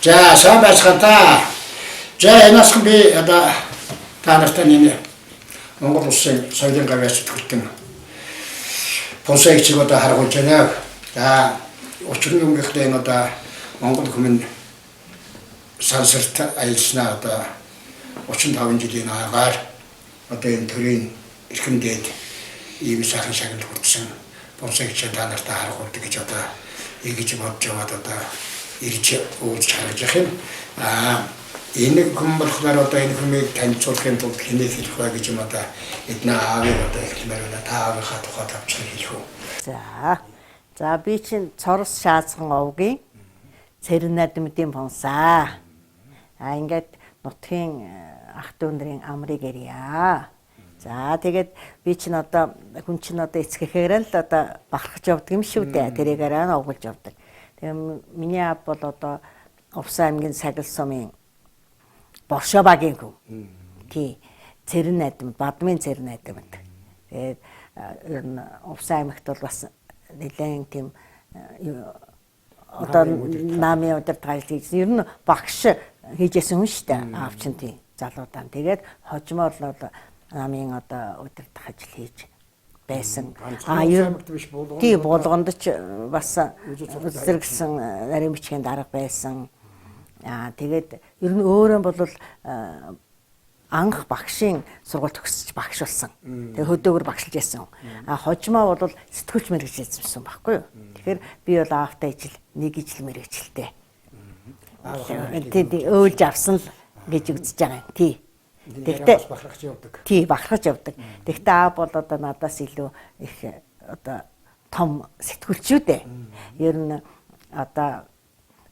За, сайн байцгаана та. За, энэ асхан би одоо та нартай энэ Монгол улсын соёлын гавьяа сэтгүүлтэн Пунсаа чиг одоо харгуулж байна. За, учир нь юм гэхлээр энэ одоо Монгол хүмүүн сансарт аялснаа одоо 35 жилийн агаар одоо энэ төрийн эрхэм дээд ийм сайхан шагнал хүртсэн Пунсаа чиг та нартай харгуулдаг гэж одоо ингэж бодож яваад одоо ирж уулзч харгаж явах юм. Аа, энэ хүн болохоор одоо энэ хүмүүийг танилцуулахын тулд хэнийг хэлэх вэ гэж юм одоо эднээ аавыг одоо эхлэмээр байна. Та аавынхаа тухай тавчхан хэлэх үү? За. За, би чинь Цорос Шаазхан овгийн Цэрэнадмдын Пунсаа. А ингээд нутгийн ах дүү нарын амрыг ярья. За, тэгээд би чинь одоо хүн чинь одоо эцгэхээр л одоо бахархаж явдаг юм шүү дээ. Тэрийгээр нь овголж явдаг. Тэгээ миний аав бол одоо Увсан аймгийн Сагил сумын Боршобагийн хүн. Тий. Цэрэнадмд, Бадмын Цэрэнадмд. Тэгээд ер нь Увсан аймагт бол бас нэлээд тийм одоо намын удирдах ажил хийжсэн. Ер нь багш хийжсэн хүн шүү дээ. Аав чинь тий залуудаа. Тэгээд хожмоор л намын одоо удирдах ажил хийж байсан. А ер нь биш булганд. Тий, булганд ч бас зэрэгсэн нарийн бичгийн дарга байсан. Аа, тэгээд ер нь өөрөө бол анх багшийн сургууль төгсөж багш болсон. Тэгээ хөдөөгөр багшилж байсан. А хожмоо бол сэтгүүлч мэргэжилсэн байхгүй юу? Тэгэхээр би бол аавтай ижил нэг ижил мэргэжилтэй. Тий, өөлж авсан л гэж үзэж байгаа юм. Тий. Тэгтээ бахархаж явдаг. Тий, бахархаж явдаг. Тэгтээ аав бол одоо надаас илүү их одоо том сэтгүүлчүү дээ. Ер нь одоо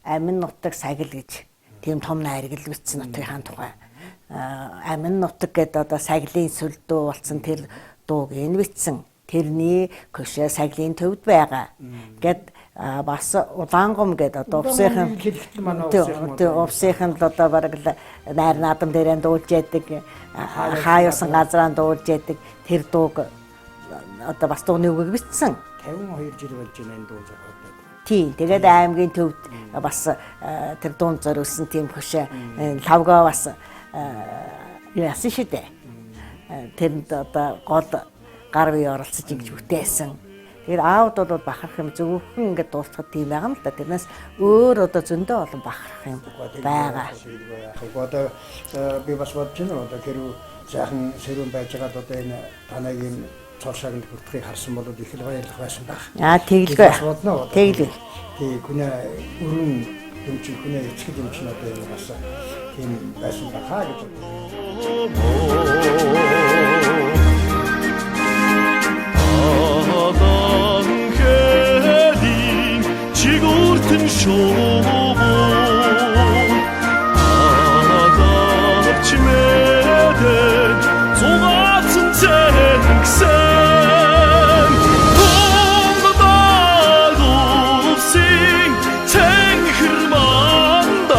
амин нутаг сагил гэж тийм том найргал бичсэн нутгийн тухай. Амин нутаг гэдэг одоо сагилын сүл дуу болсон тэр дууг энэ бичсэн. Тэрний көшөө сагилын төвд байгаа. Гэт бас Улаангум гэдэг одоо увсынхан увсынхан л одоо бараг л найр наадам дээрээ дуулж яадаг, хааюусан газраа дуулж яадаг тэр дууг одоо бас дууны үгийг бичсэн. 52 жил болж байна энэ дуу зохиолдоод. Тийм. Тэгээд аймгийн төвд бас тэр дунд зориулсан тийм хөшөө лавгаа бас яасан шүү дээ. Тэрэнд одоо гол гар бие оролцож ингэж бүтээсэн. Тэгэхээр аавд бол бахарх юм зөвхөн ингээд дуусахад тийм байгаа юм л да. Тэрнээс өөр одоо зөндөө олон бахарх юм байгаа. Одоо би бас бодож байна. Одоо хэрв сайхан сэрүүн байж байгаад одоо энэ танайг юм цол шагнал хүртэхийг харсан бол их л баярлах байсан байх. Аа, тэгэлгүй. Тэгэлгүй. Тий, хүнээ өрөн юм чинь хүнээ эцгэл юм чинь одоо энэ бас тийм байсан баха гэж 지구르튼 쇼보 아닥치메덴 소같은 쟁생 동다롭싱 챙흐르만다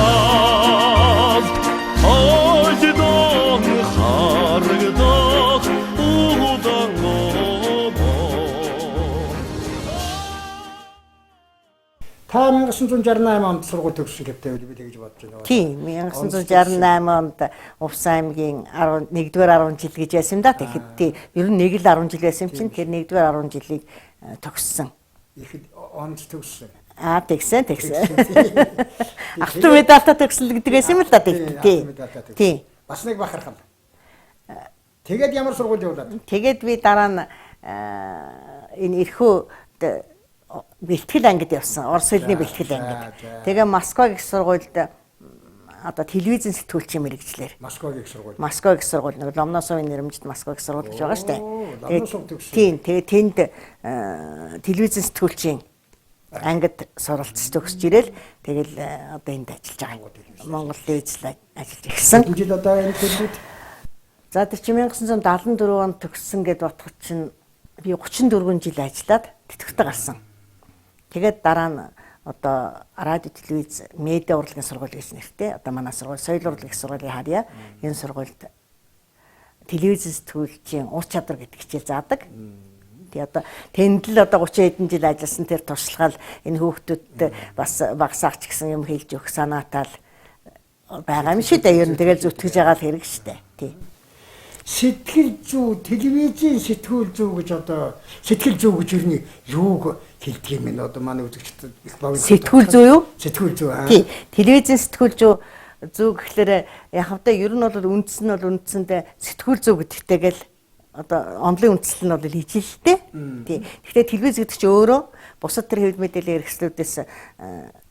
얼디던 하르덕 우당어머. Та 1968 онд сургууль төгссөн гэвтэй би тэгж бодож байна. Тийм, 1968 онд Увсан аймгийн 11-р 10 жил гэж байсан юм да. Тэгэхэд тий, ер нь нэг л 10 жил байсан юм чинь тэр 1-р 10 жилийг төгссөн. Ихэд онд төгссөн. Аа, тэгсэн. Алтан медальтай төгсөл гэдэг байсан юм л да. Тий. Тий. Бас нэг бахархал. Тэгээд ямар сургууль явуулаад? Тэгээд би дараа нь энэ эрхүү бэлтгэл ангид явсан. Орос хэлний бэлтгэл ангид. Тэгээ Москва гэх сургуульд одоо телевизэн сэтгүүлчийн мэргэжлэр. Москва гэх сургууль. Москва гэх сургууль нэг Ломоносовын нэрмжид Москва гэх сургууль гэж байгаа шүү дээ. Ломоносов төгссөн. Тийм, тэгээ тэнд телевизэн сэтгүүлчийн ангид суралцж төгсөж ирээл тэгэл одоо энд ажиллаж байгаа. Монгол телевизэл ажиллаж ирсэн. Хэдэн жил одоо энэ төлөвд? За, тэр чинь 1974 онд төгссөн гэд бодоход чинь би 34 жил ажиллаад тэтгэвртэй гарсан. Тэгээд дараа нь одоо радио телевиз медиа урлагийн сургууль гэж нэртэй. Одоо манай сургууль соёл урлагийн сургуулийн харьяа. Энэ сургуульд телевиз сэтгүүлчийн ур чадвар гэдэг хичээл заадаг. Тэгээ одоо тэнд л одоо 30 хэдэн жил ажилласан тэр туршлагал энэ хүүхдүүдтэй бас багасаач гэсэн юм хэлж өгөх санаатай л байгаа юм шиг дээ. Ер нь тэгэл зүтгэж байгаа л хэрэг штэ. Тий. Сэтгэл зүй, телевизийн сэтгүүл зүй гэж одоо сэтгэл зүй гэж ер нь юуг хэлдэг юм бэ? Одоо манай үзэгчид их богино. Сэтгүүл зүй юу? Сэтгүүл зүй. Тий. Телевизийн сэтгүүл зүй гэхлээр яг хавтаа ер нь бол үндсэн нь бол үндсэндээ сэтгүүл зүй гэдэгтэйгэл одоо онлын үндслэл нь бол ижилтэй. Тий. Тэгэхээр телевиз гэдэг чинь өөрөө бусад тэр хэвлэл мэдээллийн хэрэгслүүдээс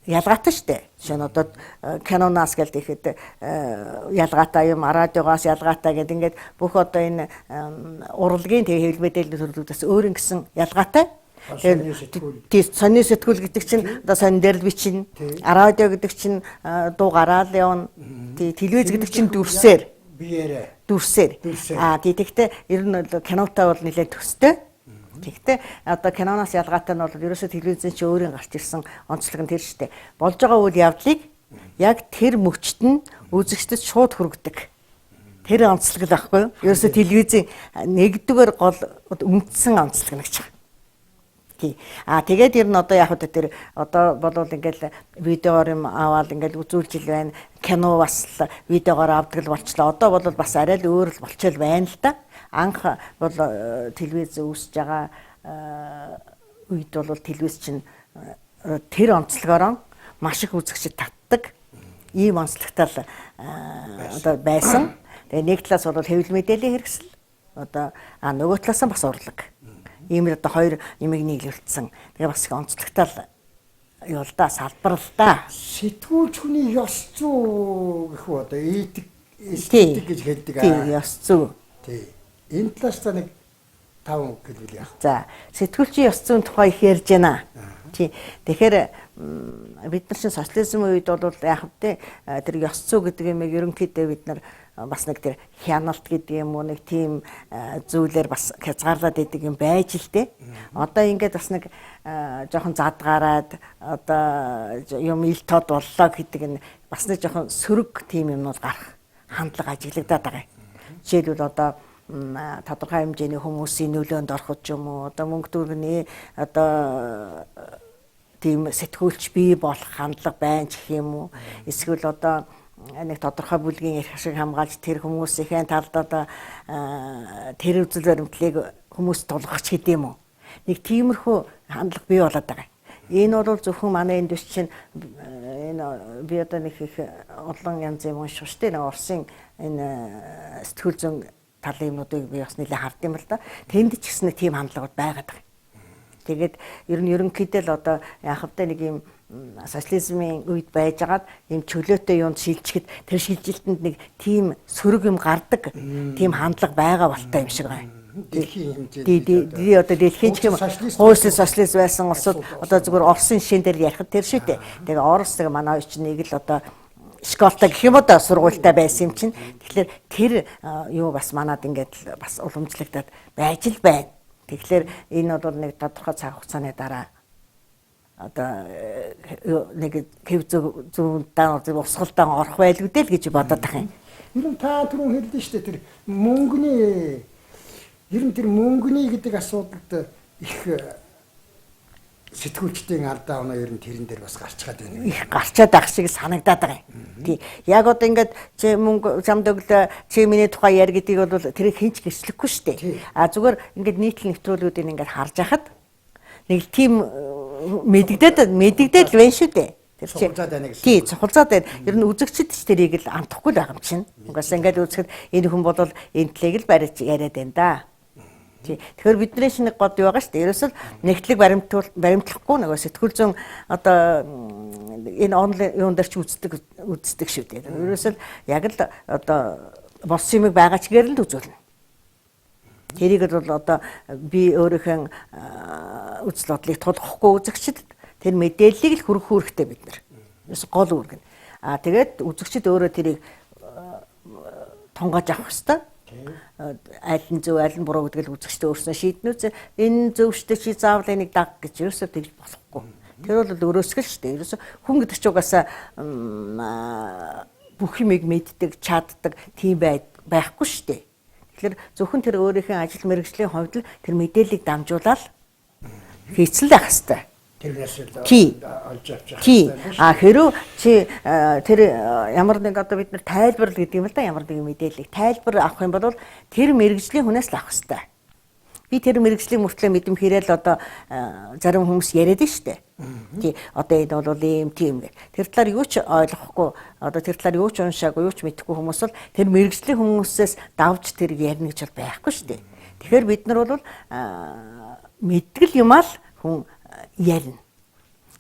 ялгаатай шүү дээ. Жишээ нь одоо киноноос гээл тэгэхэд ялгаатай юм, радиогоос ялгаатай гэдэг ингээд бүх одоо энэ урлагийн тэг хэвлэл мэдээллийн төрлүүдээс өөр ингэсэн ялгаатай. Тэгээд тий сонины сэтгүүл гэдэг чинь одоо сонин дээр л бичнэ. Радио гэдэг чинь дуу гараал явна. Тий телевиз гэдэг чинь дүрсээр. Биеэрээ. Дүрсээр. Аа тий тэгтээ ер нь бол кинотой бол нэлээд төстэй. Тэгтээ одоо киноноос ялгаатай нь бол ерөөсөө телевизэн чи өөрийн гарч ирсэн онцлог нь тэр штэ. Болж байгаа үйл явдлыг яг тэр мөчт нь үзэгчдэд шууд хүргэдэг. Тэр онцлог л байхгүй юу? Ерөөсөө телевизийн нэгдүгээр гол үндсэн онцлог нэг ч. Тий. А тэгээд ер нь одоо яг хөө тэр одоо болвол ингээл видеоор юм аваад ингээл үзүүлж ил байна. Кино бас л видеогоор авдаг л болчлоо. Одоо бол бас арай л өөр л болчихол байна л да. Анх бол телевиз үүсэж байгаа үед бол телевиз чинь тэр онцлогоороо маш их үзэгчид татдаг ийм онцлогтой л одоо байсан. Тэгээ нэг талаас бол хэвлэл мэдээллийн хэрэгсэл одоо а нөгөө талаас нь бас урлаг. Ийм л одоо хоёр юмыг нийлүүлсэн. Тэгээ бас их онцлогтой л юу л да салбар л да. Сэтгүүлч хүний ёс зүй гэх үү одоо этик эстетик гэж хэлдэг. Тий, ёс зүй. Тий. Энэ талаас та нэг 5 үг хэлбэл яах. За, сэтгүүлчийн ёс зүйн тухай их ярьж байна. Тий. Тэгэхээр бид нар чинь социализм үед бол яг тэ тэр ёс зүй гэдэг юмыг ерөнхийдөө бид нар бас нэг тэр хяналт гэдэг юм уу нэг тийм зүйлээр бас хязгаарлаад идэг юм байж л дээ. Одоо ингээд бас нэг жоохон зад гараад одоо юм ил тод боллоо гэдэг нь бас нэг жоохон сөрөг тийм юмнууд гарах хандлага ажиглагдаад байгаа юм. Жишээлбэл одоо тодорхой хэмжээний хүмүүсийн нөлөөнд ороход ч юм уу одоо мөнгө төгрөгийн одоо тийм сэтгүүлч бий болох хандлага байна ч гэх юм уу. Эсвэл одоо нэг тодорхой бүлгийн эрх ашиг хамгаалж тэр хүмүүсийн талд одоо тэр үзэл баримтлалыг хүмүүс тулгах ч гэдэм үү. Нэг тиймэрхүү хандлага бий болоод байгаа. Энэ бол зөвхөн манай энд биш чинь энэ би одоо нэг их олон янзын юм унших шүү дээ. Нэг Оросын энэ сэтгүүл зүйн талын юмнуудыг би бас нэлээд хард юм л да. Тэнд ч гэсэн нэг тийм хандлагууд байгаад байгаа. Тэгээд ер нь ерөнхийдөө л одоо яхавтай нэг юм социализмын үед байжгаад ийм чөлөөтэй юунд шилжихэд тэр шилжилтэнд нэг тийм сөрөг юм гардаг тийм хандлага байгаа болтой юм шиг байна. Дэлхийн хэмжээнд тий одоо дэлхийн ч юм хуучин социализм байсан улсууд одоо зүгээр Оросын жишээн дээр ярихад тэр шүү дээ. Тэгээ Орос нэг манай хоёр чинь нэг л одоо школтой гэх юм уу да сургуультай байсан юм чинь. Тэгэхээр тэр юу бас манад ингээд бас уламжлагдаад байж л байна. Тэгэхээр энэ бол нэг тодорхой цаг хугацааны дараа одоо нэг хэв зүүнтээ урсгалдаа орох байлгүй дээ л гэж бодоод байх юм. Ер нь та түрүүн хэллээ шүү дээ тэр мөнгөний ер нь тэр мөнгөний гэдэг асуудалд их сэтгүүлчдийн алдаа оноо ер нь тэрэн дээр бас гарчгаад байна. Их гарчаад байх шиг санагдаад байгаа юм. Тий. Яг одоо ингээд чи мөнгө чамд өглөө чи миний тухай яар гэдгийг бол тэрийг хинч гэрчлэхгүй шүү дээ. А зүгээр ингээд нийтлэл нэвтрүүлгүүдийг ингээд харж хахад нэг тийм мэдэгдээд л байна шүү дээ. Тэр чи цухалзаад байна гэсэн. Тий, цухалзаад байна. Ер нь үзэгчд ч тэрийг л амтахгүй л байгаа юм чинь. Угаасаа ингээд үзэхэд энэ хүн бол энэ талыг л барьж яриад байна да. Тий. Тэгэхээр бидний шинэ нэг гол юу байгаа шүү дээ. Ерөөсөл нэгтлэг баримтлахгүй нөгөө сэтгүүл зүйн одоо энэ онлайн юун дээр ч үздэг шүү дээ. Ерөөсөл яг л одоо болсон юмыг байгаа чигээр л үзүүлнэ. Тэрийг бол одоо би өөрийнхөө үзэл бодлыг тулгахгүй үзэгчдэд тэр мэдээллийг л хүргэх үүрэгтэй бид нар. Ерөөс гол үүрэг нь. Аа тэгээд үзэгчд өөрөө тэрийг тунгааж авах ёстой. Аль нь зөв аль нь буруу гэдгийг л үзэгчдээ өөрснөө шийднэ үз. Энэ зөв штэ чи заавал энийг даг гэж ерөөсөө тэгж болохгүй. Тэр бол өрөөсгөл штэ. Ерөөсөө хүн гэдэг чи угаасаа бүх юмыг мэддэг, чаддаг тийм байхгүй штэ. Тэгэхээр зөвхөн тэр өөрийнхөө ажил мэргэжлийн хувьд л тэр мэдээллийг дамжуулаад хийцэн л байх хэвээр. Тэрнээс л олж авчих Тий. хэрэгтэй биш. А хэрв чи тэр ямар нэг одоо бид нар тайлбарлал гэдэг юм л да, ямар нэг мэдээллийг тайлбар авах юм бол тэр мэргэжлийн хүнээс л авах хэрэгтэй. Би тэр мэргэжлийн мөртлөө мэдэмхээрэл одоо зарим хүмүүс яриад нь штэ. Тий. Одоо энэ бол ийм тийм гэх. Тэр талаар юу ч ойлгохгүй, одоо тэр талаар юу ч уншаагүй, юу ч мэдэхгүй хүмүүс бол тэр мэргэжлийн хүмүүсээс давж тэр ярина гэж бол байхгүй штэ. Тэгэхээр бид нар бол мэдгэл юмаа л хүн ярина.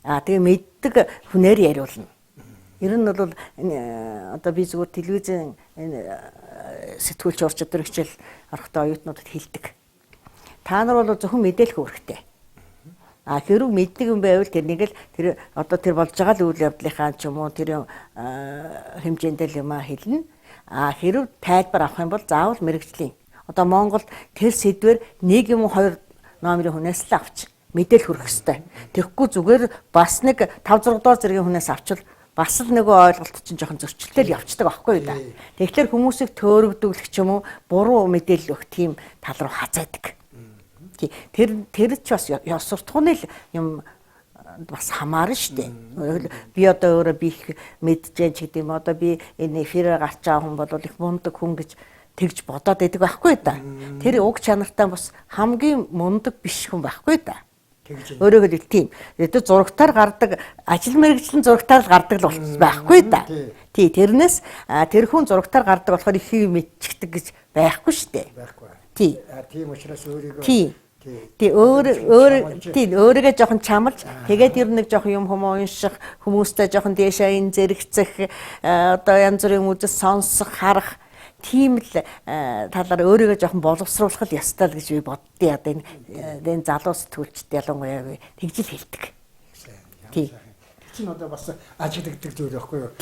А тэгээ мэддэг хүнээр яриулна. Ер нь бол одоо би зүгээр телевизийн энэ сэтгүүлч ур чадвар хичээл орохдоо оюутнуудад хэлдэг. Та нар бол зөвхөн мэдээлэх үүрэгтэй. А хэрв мэддэг юм байвал тэрнийг л тэр одоо тэр болж байгаа л үйл явдлынхаа ч юм уу тэр хэмжээнд л юм а хэлнэ. А хэрв тайлбар авах юм бол заавал мэрэгжлийн. Одоо Монголд тэр сэдвэр нэг юм уу хоёр номерын хүнээс л авч мэдээлэл хүргэх ёстой. Тэгэхгүй зүгээр бас нэг 5 6 дугаар зэргийн хүнээс авчвал бас л нөгөө ойлголт чинь жоохон зөрчилтэй л явцдаг байхгүй юу да. Тэгэхээр хүмүүсийг төөрөгдүүлэх ч юм уу буруу мэдээлэл өгөх тийм тал руу хазайдаг. Тий. Тэр ч бас ёс суртахууны л юм бас хамаарна шүү дээ. Би одоо өөрөө би их мэдчихээн ч гэдэг юм. Одоо би энэ эфирээр гарч байгаа хүн бол их мундаг хүн гэж тэгж бодоод байдаг байхгүй да. Тэр уг чанартай бас хамгийн мундаг биш хүн байхгүй да. Өөрөөр хэлбэл тийм. Тэр зурагтаар гардаг ажил мэргэжлийн зурагтаар л гардаг л болчих байхгүй да. Тий, тэрнээс тэр хүн зурагтаар гардаг болохоор их юм мэдчихдэг гэж байхгүй шүү дээ. Байхгүй. Тий. Тийм учраас өөрийгөө Тий. Тий, өөр тий, өөрийгөө жоохон чамлж, тэгээд ер нь нэг жоохон юм хүмүүс унших, хүмүүстэй жоохон дээшээ энэ зэрэгцэх, одоо янз бүрийн үзэл сонсох, харах тийм л талаар өөрийгөө жоохон боловсруулах л ёстой л гэж би боддیں۔ Одоо энэ залуу сэтгүүлчд ялангуяа би тэгж л хэлдэг. Тий. Тэр чинь одоо бас ажиглагддаг зүйл байхгүй юу?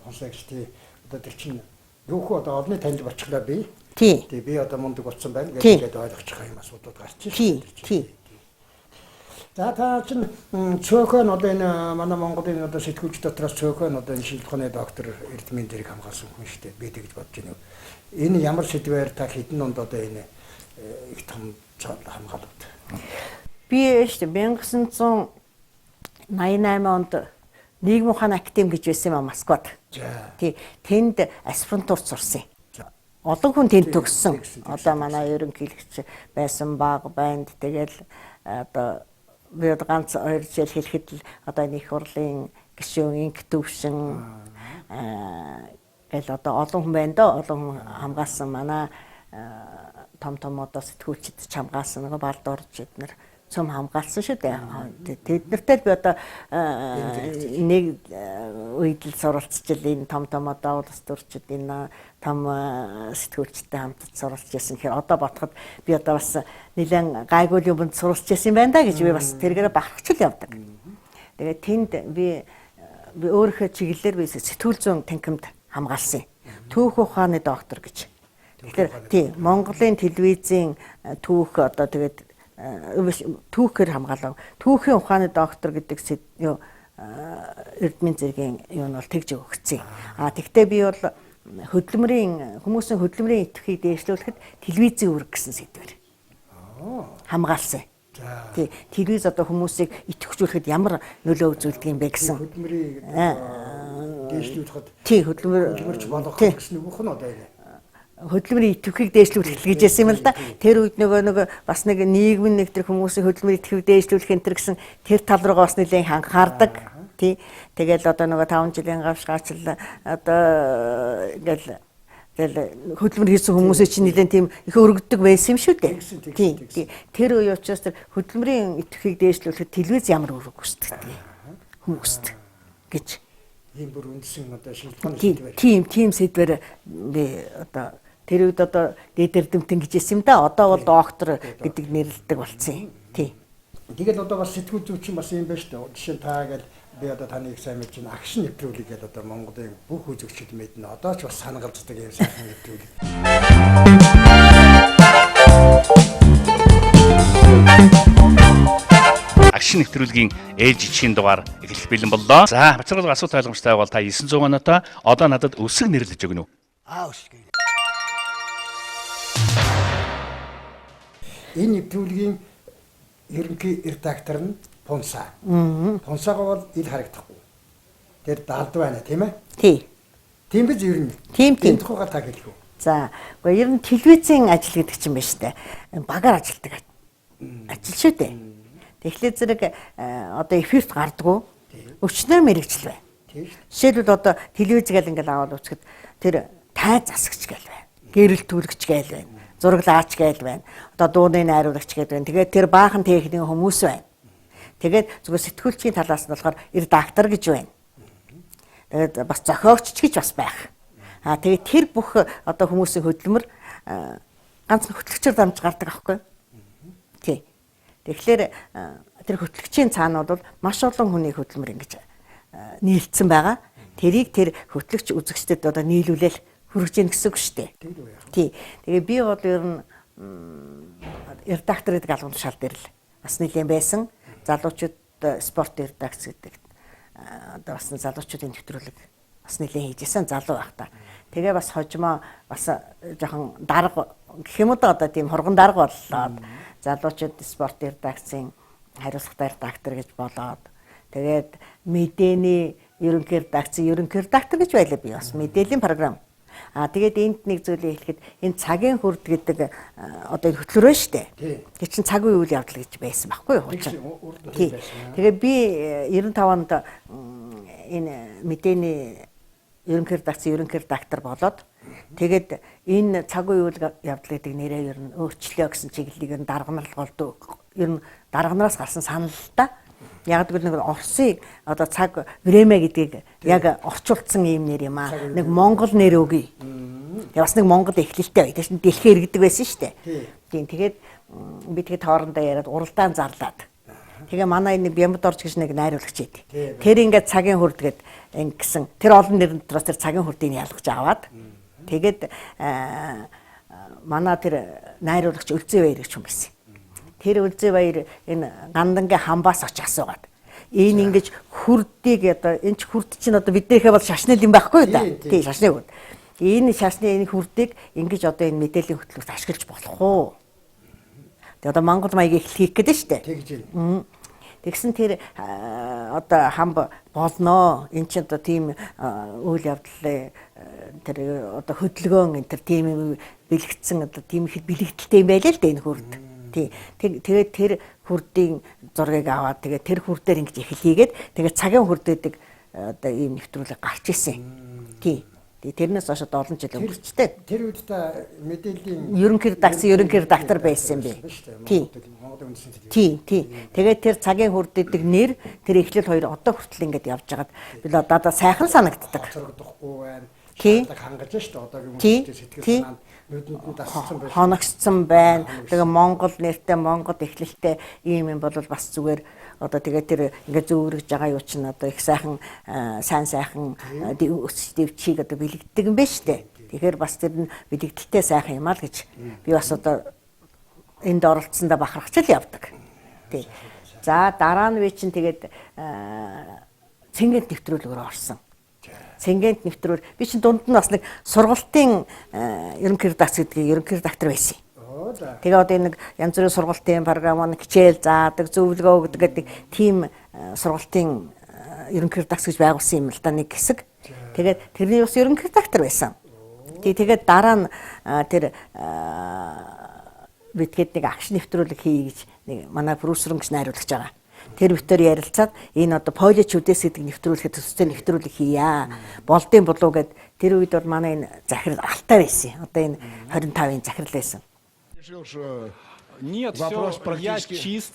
Фонсагч тий. Одоо тэр чинь юу хөө одоо олонний таньд болчихлоо би. Тий. Тий, би одоо мундаг болсон байна гэдэг ойлгочих юм асуудал гарч ирсэн. Тий. За та чинь цөөхөн одоо энэ манай Монголын одоо сэтгүүлч дотроос цөөхөн одоо энэ шинжилгээ ухааны доктор Эрдмийн зэрэг хамгаалсан хүн шүү дээ. Би тэгж бодож байна. Энэ ямар сэдвээр та хэдэн онд одоо энэ их том хамгаалалт? Би шүү дээ 1988 онд Нийгмийн ухааны академи гэж байсан юм а Москвад. Тий, тэнд аспирантурт сурсан. Олон хүн тэнд төгссөн. Одоо манай ерөнхийлөгч байсан баг банд тэгэл одоо би одоо ганц хоёр жишээл хэлэхэд л одоо энэ их хурлын гишүүн инк төвшин гэл одоо олон хүн байна доо, олон хүн хамгаалсан манай том том одоо сэтгүүлчид ч хамгаалсан, нөгөө балд орж эднэр цөм хамгаалсан шүү дээ. Тэд нартай би одоо нэг үед л суралцж энэ том том одоо улс төрчид энэ том сэтгүүлчтэй хамт суралцж байсан гэхээр одоо бодоход би одоо бас нэлээд гайгүй юмд суралцж байсан юм байна да гэж би бас тэргээрээ бахархч л явдаг. Тэгээд тэнд би өөрийнхөө чиглэлээр би сэтгүүл зүйн танхимд хамгаалсан. Түүх ухааны доктор гэж. Тэгэхээр тий, Монголын телевизийн түүх одоо тэгээд түүхээр хамгаалав. Түүхийн ухааны доктор гэдэг юу Эрдмийн зэргийн юу нь бол тэгж өгсөн. А тэгтээ би бол хөдөлмөрийн хүмүүсийн хөдөлмөрийн идэвхийг дээшлүүлэхэд телевизийн үүрэг гэсэн сэдвээр хамгаалсан. Тий, телевиз одоо хүмүүсийг идэвхжүүлэхэд ямар нөлөө үзүүлдэг юм бэ гэсэн. Хөдөлмөрийг дээшлүүлэхэд тий, хөдөлмөрч болгох гэсэн үг нь одоо энэ хөдөлмөрийн идэвхийг дээшлүүлэх гэж байсан юм л да. Тэр үед нөгөө бас нэг нийгмийн нэг тэр хүмүүсийн хөдөлмөрийн идэвхийг дээшлүүлэх энэ төр гэсэн тэр тал руугаа бас нэлээд анхаардаг. Тий. Тэгэл одоо нөгөө 5 жилийн гавшгаачлал одоо ингээл тэгэл хөдөлмөр хийсэн хүмүүсийн чинь нэлээд тийм их өргөддөг байсан юм шүү дээ. Тий. Тэр үе учраас тэр хөдөлмөрийн идэвхийг дээшлүүлэхэд телевиз ямар үүрэг гүйцэтгэдэг хүмүүст гэж ийм бүр үндсэн одоо шинжилгээний сэдвээр. Тийм сэдвээр би одоо тэр үед одоо дээд эрдэмтэн гэж хэлсэн юм да. Одоо бол доктор гэдэг нэрлэдэг болсон юм. Тий. Тэгэл одоо бас сэтгүүл зүйн чинь бас юм байна шүү дээ. Жишээ нь та гэл би одоо таныг сайн мэдж байна. Агшин нэвтрүүлэг гэдэг одоо Монголын бүх үзэгчид мэднэ. Одоо ч бас санагалздаг юм сайхан нэвтрүүлэг. Агшин нэвтрүүлгийн ээлж ичгийн дугаар эхлэх бэлэн боллоо. За, бацаргал асуулт ойлгомжтой бол та 900 оноотой одоо надад өсөг нэрлэж өгнө үү? Аа, өсөг. Энэ нэвтрүүлгийн ерөнхий редактор нь Пунса. Пунсагаа бол ил харагдахгүй. Тэр далд байна, тийм ээ? Тий. Тийм биз ер нь. Тийм, тийм. Энэ тухайга та хэлэх үү? За, үгүй ер нь телевизийн ажил гэдэг чинь байна штэ. Багаар ажилдаг ажил шүү дээ. Тэгэхээр зэрэг одоо эфирт гардггүй. Өчнөр мэрэгжил байна. Тийм шүү. Жишээлбэл одоо телевиз гэл ингээл аваад үзэхэд тэр тай засагч гэл байна. Гэрэл түлэгч гэл байна. Зураглаач гэл байна. Одоо дууны найруулагч гэл байна. Тэгээд тэр баахан техникийн хүмүүс байна. Тэгээд зүгээр сэтгүүлчийн талаас нь болохоор редактор гэж байна. Тэгээд бас зохиогч ч гэж бас байх. Аа тэгээд тэр бүх одоо хүмүүсийн хөдөлмөр ганцхан хөтлөгчөөр дамж гардаг аахгүй юу? Тий. Тэгэхээр тэр хөтлөгчийн цаана бол маш олон хүний хөдөлмөр ингэж нийлцсэн байгаа. Тэрийг тэр хөтлөгч үзэгчдэд одоо нийлүүлэл хүргэж гин гэсэн үг шүү дээ. Тий. Тэгээ би бол ер нь редактор гэдэг албан тушаал дээр л бас нэлээд байсан. Залуучууд спорт редакц гэдэг одоо бас залуучуудын нэвтрүүлэг бас нэлээд хийжсэн залуу байх та. Тэгээ бас хожмоо бас жоохон дарга гэх юм уу да одоо тийм хурган дарга боллоо. Залуучууд спорт редакцийн хариуцлагатай редактор гэж болоод тэгээд мэдээний ерөнхий редакцийн ерөнхий редактор гэж байлаа би бас мэдээллийн програм. Аа тэгээд энд нэг зүйлийг хэлэхэд энэ цагийн хүрд гэдэг одоо энэ хөтлөрөө штэ. Тэр чинь цаг үеийн үйл явдал гэж байсан байхгүй юу хуучин. Тий. Тэгээ би 95 онд энэ мэдээний ерөнхий редакцийн ерөнхий редактор болоод тэгээд энэ цаг үеийн үйл явдал гэдэг нэрээ ер нь өөрчлөё гэсэн чиглэлийг ер нь дарга нар голдуу ер нь дарга нараас гарсан санал л да. Яг гэвэл нэг Оросын одоо цаг время гэдгийг яг орчуулсан ийм нэр юм аа. Нэг Монгол нэр өгье. Тэгээ бас нэг Монгол эхлэлтэй бай. Тэр чинь дэлхийн иргэдэг байсан шүү дээ. Тийм тэгээд би тэгээд хоорондоо яриад уралдаан зарлаад. Тэгээ манай нэг Бямбад орж гэж нэг найруулагч байд. Тэр ингээд цагийн хүрд гээд ингэсэн. Тэр олон нэрэн дотроос тэр цагийн хүрдийг ялгаж аваад тэгээд манай тэр найруулагч Өлзий баяр гэж хүн байсан. Тэр Өлзий баяр энэ Гандангийн хамбаас очиж асуугаад. Энэ ингэж хүрдийг одоо энэ ч хүрд чинь одоо биднийхээ бол шашны юм байхгүй да. Тий, шашны хүрд. Энэ шашны энэ хүрдийг ингэж одоо энэ мэдээллийн хөтөлбөрт ашиглаж болох уу? Тэгээ одоо Монгол маягийг эхлэх гээд нь штэ. Тэгж байна. Тэгсэн тэр одоо хамб болноо. Эн чинь одоо тийм үйл явдлын тэр одоо хөдөлгөөн энэ тэр тийм юм бэлэгдсэн одоо тийм их бэлэгдэлтэй юм байлаа л дээ энэ хүрд. Тий. Тэгээд тэр хүрдийн зургийг аваад тэгээд тэр хүрдээр ингэж эхлэгээд тэгээд цагийн хүрд гэдэг одоо ийм нэвтрүүлэг гарч исэн. Тий. Тэрнээс хойш одоо олон жил өнгөрчтэй. Тэр үед та мэдээллийн ерөнхий редакцийн ерөнхий редактор байсан юм би. Тий. Монголын үндэсний телевиз. Тий, тий. Тэгээд тэр цагийн хүрд гэдэг нэр тэр эхлэл хоёр одоо хүртэл ингэж явж байгаад би л одоо сайхан санагддаг. Хоцрогдохгүй байна. Тий. Шаардлага хангаж шүү дээ. Одоогийн Тий. хүмүүсийн сэтгэл Тий. санаанд нүдэнд нь дассан байж. Хоногцсон байна. Тэгээ Монгол нэртэй, Монгол эхлэлтэй ийм юм бол бас зүгээр одоо тэгээ тэр ингээ зөөврөж байгаа юу чинь одоо их сайхан сайн сайхан өсч дэвчийг одоо бэлэгддэг юм байна шүү дээ. Тэгэхээр бас тэр нь бэлэгдэлтэй сайхан юм аа л гэж би бас одоо энд оролцсондоо бахархаж л явдаг. Тий. За дараа нь би чинь тэгээд цэнгэнт нэвтрүүлгээр орсон. Цэнгэнт нэвтрүүл би чинь дунд нь бас нэг сургалтын ерөнхий редакц гэдгийг ерөнхий редактор байсан юм. Тэгээ одоо энэ нэг янз бүрийн сургалтын програм нэг хичээл заадаг, зөвлөгөө өгдөг гэдэг тийм сургалтын ерөнхий редакц гэж байгуулсан юм л да нэг хэсэг. Тэгээд тэрний бас ерөнхий редактор байсан. Тэгээд дараа нь тэр битгээд нэг агш нэвтрүүлэг хий гэж нэг манай продюсер гэж найруулагч байгаа. Тэр битээр ярилцаад энэ одоо поличүүдээс гэдэг нэвтрүүлэхэд төстэй нэвтрүүлэг хийя. Болдын болов гэд тэр үед бол манай энэ захирал Алтай байсан. Одоо энэ 25-ын захирал байсан. Решил, что Нет, Вопрос все, практически- я чист.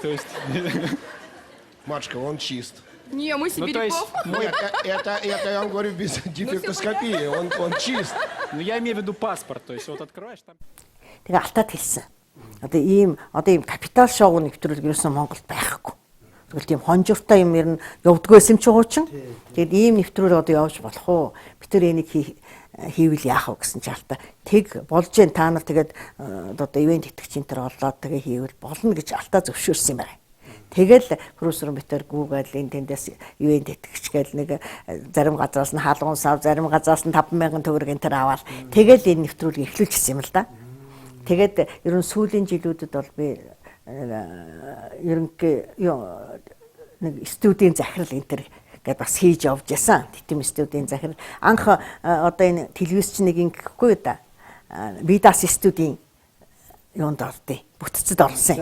То есть, Машка, он чист. Не, мы ну, то есть, сибиряков. мой, Нет, это я вам говорю без дефектоскопии. Он чист. ну, я имею в виду паспорт. То есть, вот открываешь там. Тэгээ Алтайд хэлсэн. Одоо ийм капитал шоу нэвтрүүлэг ерөөсөн Монголд байхгүй. Тэгвэл тийм хонжиртой юм ер нь явдггүй байсан юм чи хуучин. Тэгээд ийм нэвтрүүлэг одоо явж болох уу? Би тэр энийг хийвэл яах вэ гэсэн чи Алтай. Тэг болж гэн та нар тэгээд одоо ивент итгэгч энэ төр олоод тэгээ хийвэл болно гэж Алтай зөвшөөрсөн юм байна. Тэгэл продюсер битэр гүүгээл энэ тэндээс ивент итгэгч гээл нэг зарим газраас нь хаалган сав, зарим газраас нь 5,000 төгрөг энэ төр аваад тэгэл энэ нэвтрүүлгийг эхлүүлчихсэн юм л да. Тэгээд ер нь сүүлийн жилүүдэд бол би Ерөнхий нэг студийн захирал энэ төр гэдээ бас хийж явж ясан. Титэм студийн захирал. Анх одоо энэ телевиз чинь нэг ингэхгүй да. Видас студийн юунд ордیں۔ Бүтцэд орсон.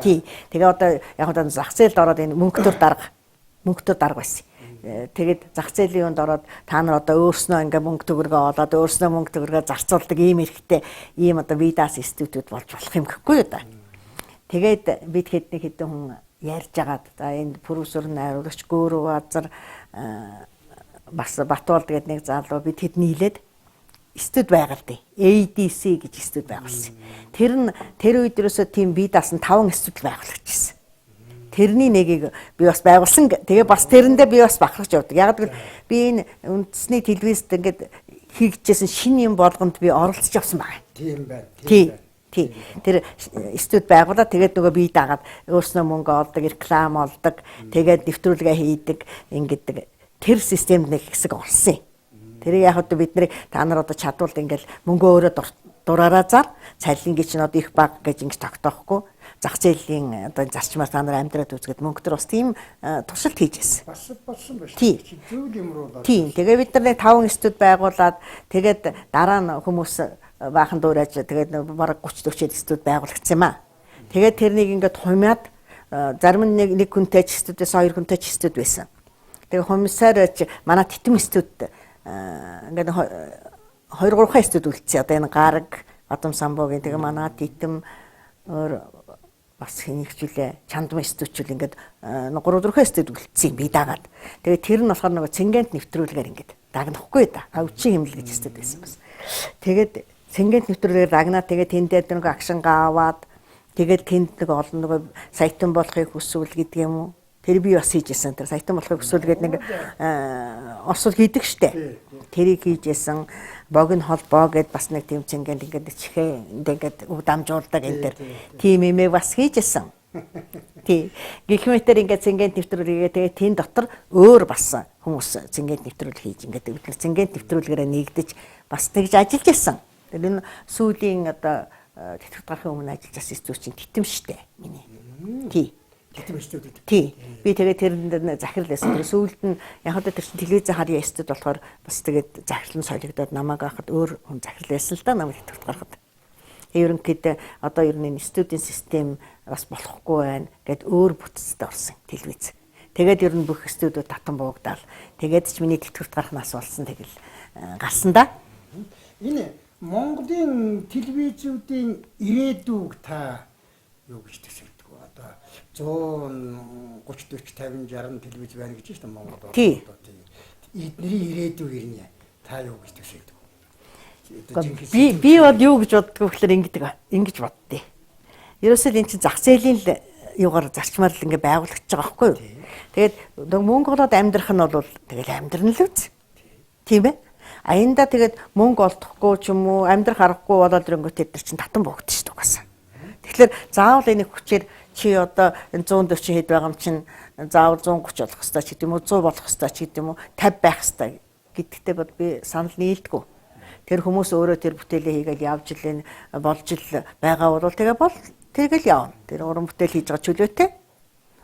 Тий. Тэгээ одоо яг одоо зах зээлд ороод энэ мөнгө төр дарга байсан. Тэгээд зах зээлийн юунд ороод та нар одоо өөрснөө ингээ мөнгө төгрөгөө олоод өөрснөө мөнгө төгрөгөө зарцуулдаг ийм эрхтэй ийм одоо видас студиуд болж болох юм гэхгүй юу да. Тэгээд бид хэдний хэдэн хүн ярьж агаад за энэ продюсер найруулагч Гөөрөв Азар бас Батуул гэдэг нэг залуу бид хэд нийлээд студ байгуулдیں۔ ADC гэж студ байгуулсан. Тэр нь тэр үед ерөөсөө тийм би даасан 5 студ байгуулагчсэн. Тэрний нэгийг би бас байгуулсан. Тэгээ бас тэрэндээ би бас бахархаж явдаг. Яг гэвэл би энэ үндэсний телевизэд ингээд хийгдчихсэн шинэ юм болгонд би оролцож явсан байна. Тийм байна. Тийм. Тий. Тэр студ байгуулаад тэгээд нөгөө бие дагаад өөрснөө мөнгө олдог, реклам олдог, тэгээд нэвтрүүлгээ хийдэг, ингэдэг. Тэр системд нэг хэсэг орсон юм. Тэр яг одоо бид нарыг та нар одоо чадвал ингээл мөнгө өөрөө дураараа зар, цалингийн чинь одоо их баг гэж ингэж тогтоохгүй. Зах зээлийн одоо зарчмаар та нар амьдраад үзгээд мөнгө төр бас тийм туршилт хийж байсан. Бас болсон байна. Тий. Зүйл юм руу л. Тийм. Тэгээ бид нар нэг 5 студ байгуулад тэгээд дараа нь хүмүүс баахан дуурайж тэгээд бараг 30 40 студ байгуулагдсан юм аа. Тэгээд тэрнийг ингээд хумаад зарим нь нэг хүнтэй ч студээс хоёр хүнтэй ч студ байсан. Тэгээ хумсаар манай титэм студ ингээд 2 3 студ үлдсэн. Одоо энэ Гараг, Бадам самбуугийн тэгээ манай титэм өөр бас хэнийгчүүлээ чандмын студчүүл ингээд 3 4 студ үлдсэн би дагаад. Тэгээ тэр нь болохоор нөгөө цэнгэнт нэвтрүүлгээр ингээд дагнахгүй да. Өвчин хэмнэл гэж студ байсан бас. Тэгээд цэнгэнт нэвтрүүлгээр дагнаа тэгээд тэндээ нөгөө агшингаа аваад тэгээд тэнд нэг олон нөгөө саятан болохыг хүсвэл гэдэг юм уу. Тэр би бас хийжсэн. Тэр саятан болохыг хүсвэл гэдэг нэг орсол хийдэг штэ. Тэрийг хийжсэн. Богино холбоо гэд бас нэг тийм цэнгэнт ингээд чихээ ингээд үг дамжуулдаг энэ төр. Тийм имээ бас хийжсэн. Тий. Гэх мэтэр ингээд цэнгэнт нэвтрүүлгээ тэгээ тэн дотор өөр бас хүмүүс цэнгэнт нэвтрүүлэг хийж ингээд бид нар цэнгэнт нэвтрүүлгээрээ нэгдэж бас тэгж ажиллаж исэн. Тэр энэ сүүлийн одоо тэтгэвд гарахын өмнө ажиллаж байсан зүйл чинь титэм штэ миний. Тий. Титэм студид. Тий. Би тэгээ тэрэнд захирал байсан. Тэр сүүлд нь яг одоо тэр чинь телевизэн харьяа студ болохоор бас тэгээд захирал нь солигдоод намайг байхад өөр хүн захирал байсан л да намайг тэтгэвд гарахад. Ерөнхийдөө одоо ер нь энэ студийн систем бас болохгүй байна гэд өөр бүтцэд орсон телевиз. Тэгээд ер нь бүх студиуд татан буугдаал. Тэгээд ч миний тэтгэврт гарах нас болсон тэгэл гарсан да. Энэ Монголын телевизүүдийн ирээдүг та юу гэж төсөөлдөг вэ? Одоо 130 40 50 60 телевиз байна гэж байна шүү дээ Монголд. Тий. Эдний ирээдүг ирнэ. Та юу гэж төсөөлдөг вэ? Би бол юу гэж боддог вэ гэхээр ингэж боддیں۔ Ерөөсөө л эн чинь зах зээлийн л юугаар зарчмаар л ингээ байгуулагдаж байгаа байхгүй юу? Тэгээд мөнгө олоод амьдрах нь бол тэгэл амьдрна л үз. Тийм ээ? Аянда тэгээд мөнгө олдохгүй ч юм уу амьдрах аргагүй болоод ирэнгүүт тэд нар чинь татан богдсон шүү дээ угаасаа. Тэгэхээр заавал энэ хүчээр чи одоо 140 хэд байгаа юм чинь заавал 130 болох хэвээр ч гэдэг юм уу 100 болох хэвээр ч гэдэг юм уу 50 байх хэвээр гэдэгтээ бол би санал нийлдэггүй. Тэр хүмүүс өөрөө тэр бүтээлээ хийгээл явж л энэ болж л байгаа бол тэгээ бол тэгэл явна. Тэр уран бүтээл хийж байгаа чөлөөтэй.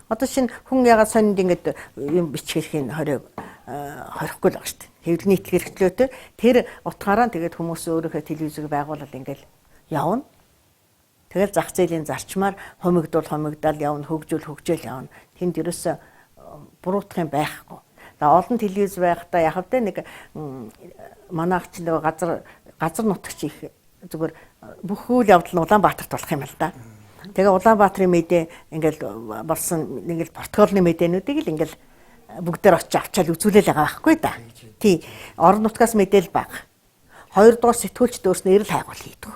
Одоо шинэ хүн ягаад сонинд ингээд юм бичгэхийн хориог хорихгүй л байгаа шүү дээ. Хэвлэл нийтлэг эрхчлөөтэй тэр утгаараа тэгээд хүмүүс өөрийнхөө телевизийг байгуулаад ингээд явна. Тэгэл зах зээлийн зарчмаар хумигдуул хумигдаал явна, хөгжүүл хөгжөөл явна. Тэнд ерөөсөө буруутах юм байхгүй. За олон телевиз байхдаа яг тэ нэг манайх ч нэг газар нутагч их зүгээр бүх үйл явдал нь Улаанбаатарт болох юм л да. Тэгээ Улаанбаатарын мэдээ ингээл болсон ингээл протоколны мэдээнүүдийг л ингээл бүгдээр очиж авчаал үзүүлээл байгаа байхгүй да. Тий. Орон нутгаас мэдээл бага. Хоёрдугаар сэтгүүлчд өөрснөө эрэл хайгуул хийдэг.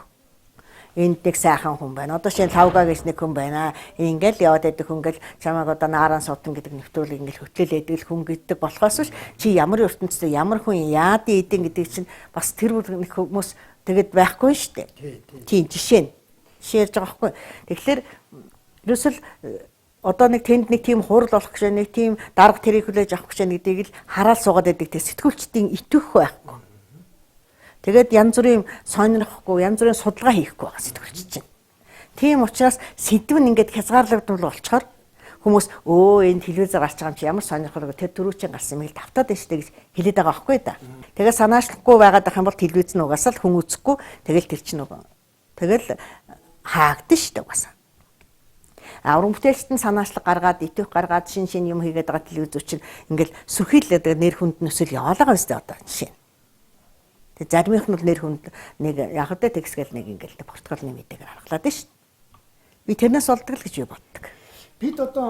Энд нэг сайхан хүн байна. Одоо шинэ лавга гэж нэг хүн байна. Ингээл яваад байдаг хүн ингээл чамайг одоо нааран сутан гэдэг нэвтрүүлэг ингээл хөтлөөл байдаг хүн гэдэг болохоос биш чи ямар ертөнцийн ямар хүн яадын эдэн гэдэг чинь бас тэр бүр нэг хүмүүс тэгэд байхгүй шүү дээ. Тийм жишээ нь. Жишээ ярьж байгаа байхгүй. Тэгэхээр ерөөсөл одоо нэг тэнд нэг тийм хурал болох гэж нэг тийм дарга тэрийг хүлээж авах гэж гэдгийг л хараал суугаад байдаг. Тэр сэтгүүлчдийн итгэх байхгүй. Тэгээд янз бүрийн сонирхохгүй, янз бүрийн судалгаа хийхгүй байгаа сэтгүүлч чинь. Тийм учраас сэдв нь ингээд хязгаарлагдвал болчоор хүмүүс өө энэ телевизээр гарч байгаа юм чи ямар сонирхол тэр түрүүчийн гарсан юм л давтаад байна шүү дээ гэж хэлээд байгаа байхгүй да. Тэгээ санаачлахгүй байгаад байх юм бол телевиз нь угаасаа л хүн үзэхгүй тэгэл тэр чинь нөгөө тэгэл хаагдана шүү дээ угаасаа. А уран бүтээлчд нь санаачлаг гаргаад, идэвх гаргаад, шин шин юм хийгээд байгаа телевиз чинь ингээл сүрхийлээд нэр хүнд нөсөл яваалаа байгаа үстэй одоо жишээ нь. Тэгээ заримынх нь бол нэр хүнд нэг яг үдэ тэгсгээл нэг ингээл протоколны мэдээгээр харгалаад байна шүү дээ. Би тэрнээс болдог л гэж би боддог. Бид одоо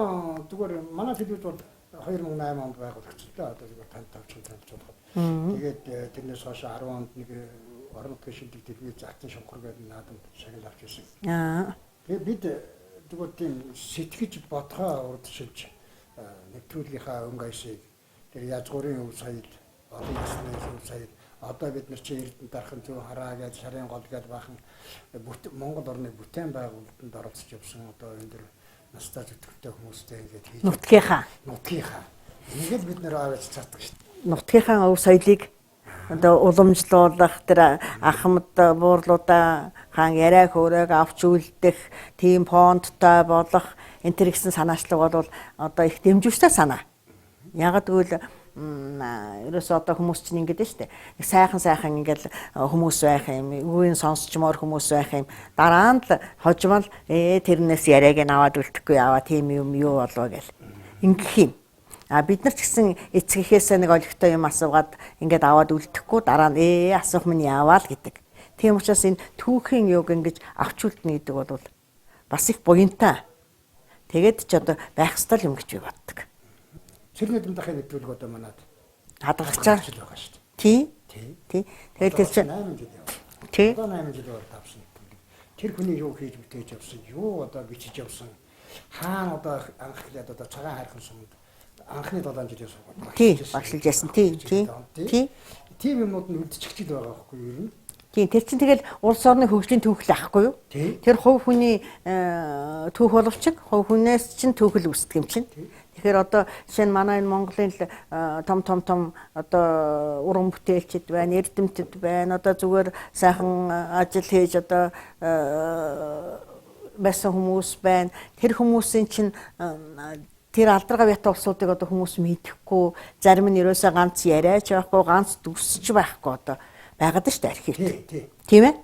зүгээр манай телевиз бол 2008 онд байгуулагдсан л да. Одоо зүгээр танд тавчин танилцуулахад. Тэгээд тэрнээс хойш 10 онд нэг орон нутгийн шилдэг телевиз Алтан шонхор гэдэг наадамд шагнал авч ирсэн. Тэгээд бид зүгээр тийм сэтгэж бодхоо урдчилж нэвтрүүлгийнхаа өнгө аясыг тэр язгуурын өв соёл, олон ясны өв соёл одоо бид нар чи Эрдэнэ дархан зүүн хараа гэж шарын гол гэж бахан Монгол орны бүтээн байгуулалтанд оролцож явсан одоо энэ дэр настай зүтгэвтэй хүмүүстэй ингээд хийж Нутгийнхаа Ингээд бид нэр аваад цаатдаг шүү дээ. Нутгийнхаа өв соёлыг одоо уламжлуулах тэр ахмад буурлуудаа хаан яриа хөөрөөг авч үлдэх тийм фондтой болох энэ төр ихсэн санаачлаг бол одоо их дэмжвэртэй санаа. Ягаад гэвэл ерөөсөө одоо хүмүүс чинь ингэж нь штэ. Нэг сайхан сайхан ингээл хүмүүс байх юм, үгийн сонсчмоор хүмүүс байх юм. Дараа нь л хожимол тэрнээс яриаг нь аваад үлдэхгүй аваа тийм юм юу болов гэл. Ингэх юм. А бид нар ч гэсэн эцэг эхээсээ нэг олигтой юм асуугаад ингээд аваад үлдэхгүй дараа нь асуух минь яваа л гэдэг. Тийм учраас энэ түүхийн юг ингэж авч үлдэнэ гэдэг бол бас их буянтай. Тэгээд ч одоо байх ёстой юм гэж би боддог. Цэрний дамдахын нэвтрүүлэг одоо манад хадгалчаа байгаа шүү дээ. Тий. Тий. Тэгээд тэр чинь 8 жил яваа. Тий. Одоо 8 жил яваад авсан. Тэр хүний юу хийж бүтээж явсан, юу одоо бичиж явсан, хаана одоо анх эхлээд одоо цагаан хайрхан сумд анхны 7 жилийн сургууль. Тий, багшилж ясан. Тий, тий. Тий. Тийм юмнууд нь үлдчихэж л байгаа байхгүй юу ер нь? Тийм, тэр чинь тэгэл улс орны хөгжлийн түүхэл ахгүй юу? Тэр хувь хүний түүх боловч хувь хүнээс чинь түүхэл үүсдэг юм чинь. Тэгэхээр одоо жишээ нь манай энэ Монголын том том том одоо уран бүтээлчд байна, эрдэмтэд байна. Одоо зүгээр сайхан ажил хийж одоо байсан хүмүүс байна. Тэр хүмүүсийн чинь тэр алдаргаа бята улсуудыг одоо хүмүүс мэдэхгүй, зарим нь ерөөсөө ганц яриач байхгүй, ганц дүрсч байхгүй одоо байгаад нь шүү дээ архивт. Тийм ээ?